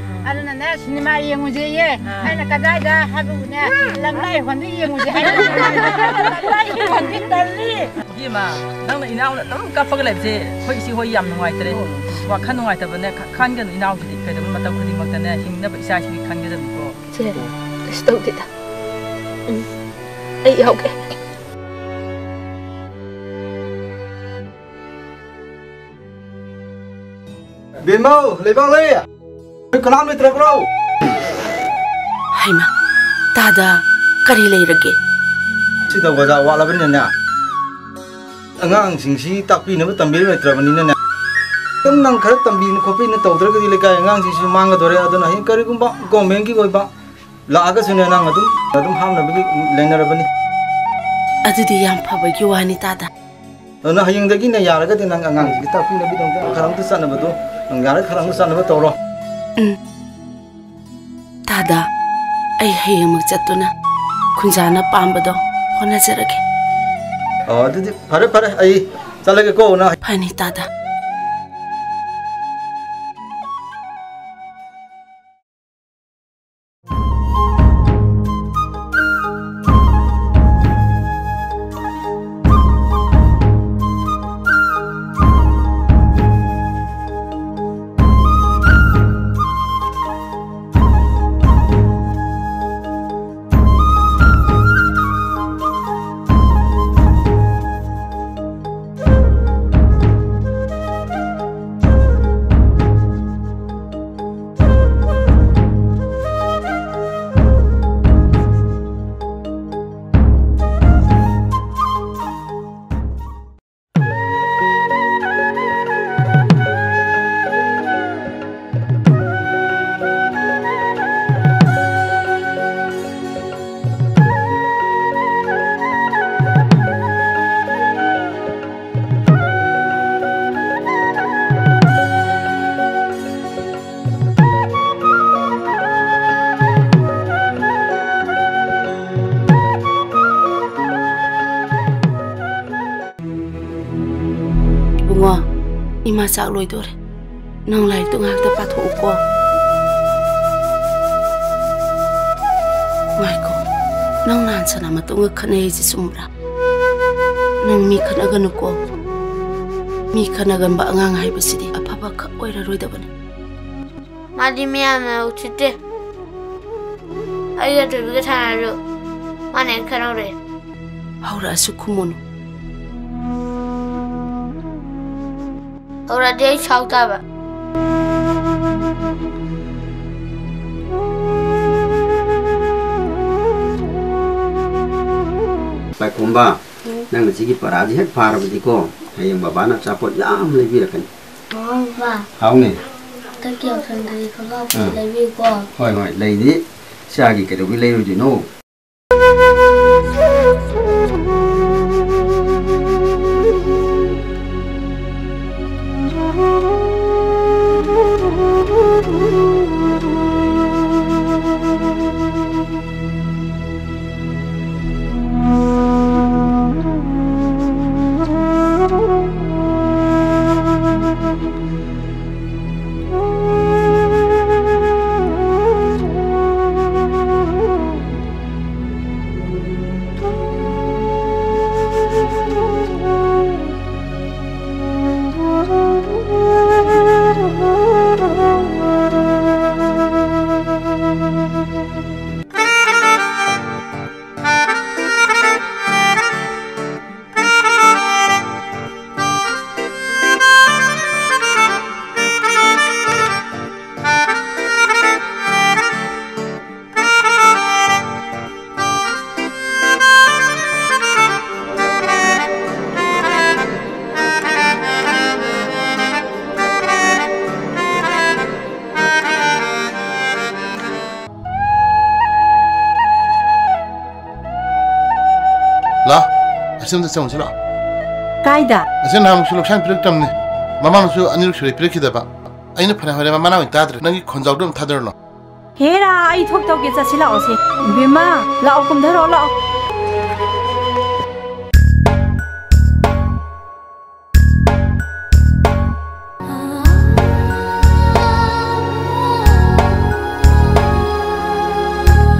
ꯑꯗꯨꯅꯅꯦ, ꯁꯤꯅꯦꯃꯥ ꯌꯦꯡꯉꯨꯁꯦꯌꯦ꯫ ꯑꯥ꯫ ꯑꯩꯅ ꯀꯗꯥꯏꯗ ꯍꯥꯏꯕꯕꯨꯅꯦ, ꯂꯝꯂꯥꯏ ꯍꯣꯟꯗ ꯌꯦꯡꯉꯨꯁꯦ ꯍꯥꯏꯕ꯫ ꯂꯝꯂꯥꯏ ꯍꯣꯟꯗꯤ ꯇꯜꯂꯤ꯫ ꯏꯕꯦꯝꯃ, ꯅꯪꯅ ꯏꯅꯥꯎꯅ ꯑꯗꯨꯝ ꯀꯞꯄꯒ ꯂꯩꯕꯁꯦ ꯑꯩꯈꯣꯏ ꯏꯆꯦ ꯍꯣꯏ ꯌꯥꯝ ꯅꯨꯡꯉꯥꯏꯇ꯭ꯔꯦ꯫ ꯋꯥꯈꯜ ꯅꯨꯡꯉꯥꯏꯇꯕꯅꯦ ꯈ-, ꯈꯟꯒꯅꯨ ꯏꯅꯥꯎꯒꯤꯗꯤ꯫ ꯀꯩꯗꯧꯕ ꯃꯇꯝ ꯈꯨꯗꯤꯡꯃꯛꯇꯅꯦ ꯍꯤꯡꯅꯕ ꯏꯆꯥ ꯏꯁꯨꯒꯤ ꯈꯟꯒꯗꯕꯅꯤꯀꯣ꯫ ꯆꯦ, ꯀꯩꯁꯨ ꯇꯧꯗꯦꯗ꯫ ꯎꯝ, ꯑꯩ ꯌꯥꯎꯒꯦ꯫ ꯕꯦꯝꯃꯧ, ꯂꯩꯕꯥꯛꯂꯩ! ꯅꯣꯏ ꯀꯅꯥꯝ ꯂꯩꯇ꯭ꯔꯕ꯭ꯔꯣ? ꯍꯩꯃꯥ, ꯇꯥꯗ, ꯀꯔꯤ ꯂꯩꯔꯒꯦ? ꯁꯤꯗ ꯑꯣꯖꯥ ꯋꯥꯠꯂꯕꯅꯤꯅꯅꯦ, ꯑꯉꯥꯡꯁꯤꯡꯁꯤ ꯇꯥꯛꯄꯤꯅꯕ ꯇꯝꯕꯤꯕ ꯂꯩꯇ꯭ꯔꯕꯅꯤꯅꯅꯦ, ꯑꯗꯨꯝ ꯅꯪ ꯈꯔ ꯇꯝꯕꯤꯅ ꯈꯣꯠꯄꯤꯅ ꯇꯧꯗ꯭ꯔꯒꯗꯤ ꯂꯩꯀꯥꯏ ꯑꯉꯥꯡꯁꯤꯡꯁꯤ ꯃꯥꯡꯒꯗꯣꯔꯦ꯫ ꯑꯗꯨꯅ ꯍꯌꯦꯡ ꯀꯔꯤꯒꯨꯝꯕ ꯒꯣꯔꯃꯦꯟꯒꯤ ꯑꯣꯏꯕ ꯂꯥꯛꯑꯒꯁꯨꯅꯦ, ꯅꯪ ꯑꯗꯨꯝ, ꯑꯗꯨꯝ ꯍꯥꯞꯅꯕꯒꯤ ꯂꯩꯅꯔꯕꯅꯤ꯫ ꯑꯗꯨꯗꯤ ꯌꯥꯝ ꯐꯕꯒꯤ ꯋꯥꯅꯤ, ꯇꯥꯗ꯫ ꯑꯗꯨꯅ ꯍꯌꯦꯡꯗꯒꯤꯅꯦ, ꯌꯥꯔꯒꯗꯤ ꯅꯪ ꯑꯉꯥꯡꯁꯤꯡꯁꯤ ꯇꯥꯛꯄꯤꯅꯕꯒꯤꯗꯃꯛꯇ ꯈꯔ ꯑꯃꯇ ꯆꯠꯅꯕꯗꯣ, ꯅꯪ ꯌꯥꯔꯒ ꯈꯔ ꯑꯃꯇ ꯆꯠꯅꯕ ꯇꯧꯔꯣ꯫ ꯎꯝ꯫ ꯇꯥꯗ, ꯑꯩ ꯍꯌꯦꯡꯃꯛ ꯆꯠꯇꯨꯅ ꯈꯨꯟꯖꯥꯅ ꯄꯥꯝꯕꯗꯣ ꯍꯣꯠꯅꯖꯔꯒꯦ꯫ ꯑꯣ, ꯑꯗꯨꯗꯤ ꯐꯔꯦ, ꯐꯔꯦ, ꯑꯩ ꯆꯠꯂꯒꯦꯀꯣ, ꯅꯪ꯫ ꯐꯅꯤ, ꯇꯥꯗ꯫ ꯏꯕꯨꯡꯉꯣ, ꯏꯃꯥ ꯆꯥꯛ ꯂꯣꯏꯗꯣꯔꯦ꯫ ꯅꯪ ꯂꯥꯏꯔꯤꯛꯇꯣ ꯉꯥꯏꯍꯥꯛꯇ ꯄꯥꯊꯣꯛꯎꯀꯣ꯫ ꯉꯥꯏꯈꯣ, ꯅꯪ ꯅꯍꯥꯟ ꯁꯅꯥ ꯃꯇꯨꯝꯒ ꯈꯠꯅꯩ ꯍꯥꯏꯁꯦ ꯆꯨꯝꯕ꯭ꯔꯥ? ꯅꯪ ꯃꯤ ꯈꯠꯅꯒꯅꯨꯀꯣ꯫ ꯃꯤ ꯈꯠꯅꯒꯟꯕ ꯑꯉꯥꯡ ꯍꯥꯏꯕꯁꯤꯗꯤ ꯑꯐꯕ ꯈꯛ ꯑꯣꯏꯔꯔꯣꯏꯗꯕꯅꯤ꯫ ꯃꯥꯗꯤ ꯃꯤꯌꯥꯝꯅ ꯎꯁꯤꯠꯇꯦ꯫ ꯑꯩꯒ ꯊꯣꯏꯕꯤꯒ ꯁꯥꯟꯅꯔꯁꯨ ꯃꯥꯅ ꯍꯦꯟꯅ ꯈꯠꯅꯧꯔꯦ꯫ ꯍꯧꯔꯛꯑꯁꯨ ꯈꯨꯝꯃꯨꯅꯨ꯫ ꯍꯧꯔꯛꯑꯗꯤ ꯑꯩ ꯁꯥꯎ ꯇꯥꯕ꯫ ꯄꯥꯏꯈꯣꯝꯕ, ꯎꯝ꯫ ꯅꯪꯅ ꯁꯤꯒꯤ ꯄꯔꯥꯁꯤ ꯍꯦꯛ ꯐꯥꯔꯕꯗꯤꯀꯣ, ꯍꯌꯦꯡ ꯕꯕꯥꯅ ꯑꯆꯥꯄꯣꯠ ꯌꯥꯝ ꯂꯩꯕꯤꯔꯛꯀꯅꯤ꯫ ꯃꯃꯥ, ꯕꯕꯥ꯫ ꯍꯥꯎꯅꯦ꯫ ꯍꯟꯗꯛꯀꯤ ꯌꯥꯎꯁꯪꯗꯗꯤ ꯈꯪꯒꯥꯎ ꯐꯨꯔꯤꯠ ꯑꯥ꯫ ꯂꯩꯕꯤꯌꯨꯀꯣ꯫ ꯍꯣꯏ, ꯍꯣꯏ, ꯂꯩꯅꯤ꯫ ꯆꯥꯒꯤ ꯀꯩꯗꯧꯕꯩ ꯂꯩꯔꯣꯏꯗꯣꯏꯅꯣ? ꯂꯥ, ꯑꯁꯤ ꯑꯝꯇ ꯆꯪꯉꯨꯁꯤ ꯂꯥꯛꯑꯣ꯫ ꯀꯥꯏꯗ? ꯑꯁꯤ ꯅꯍꯥꯟꯃꯨꯛꯁꯨ ꯂꯧꯁꯥꯟ ꯄꯤꯔꯛꯇꯕꯅꯤ꯫ ꯃꯃꯥꯡꯁꯨ ꯑꯅꯤꯔꯛ ꯁꯨꯔꯦ ꯄꯤꯔꯛꯈꯤꯗꯕ꯫ ꯑꯩꯅ ꯐꯅ ꯍꯥꯏꯔꯦ, ꯃꯃꯥ ꯑꯣꯏꯅ ꯇꯥꯗ꯭ꯔꯦ꯫ ꯅꯪꯒꯤ ꯈꯣꯟꯖꯥꯎꯗꯣ ꯑꯗꯨꯝ ꯊꯥꯗꯔꯅꯣ꯫ ꯍꯦꯔꯥ, ꯑꯩ ꯊꯣꯛ ꯇꯧꯒꯦ, ꯆꯠꯁꯤ ꯂꯥꯛꯑꯣꯁꯦ꯫ ꯏꯕꯦꯝꯃ, ꯂꯥꯛꯑꯣ, ꯀꯨꯝꯊꯔꯛꯑꯣ, ꯂꯥꯛꯑꯣ꯫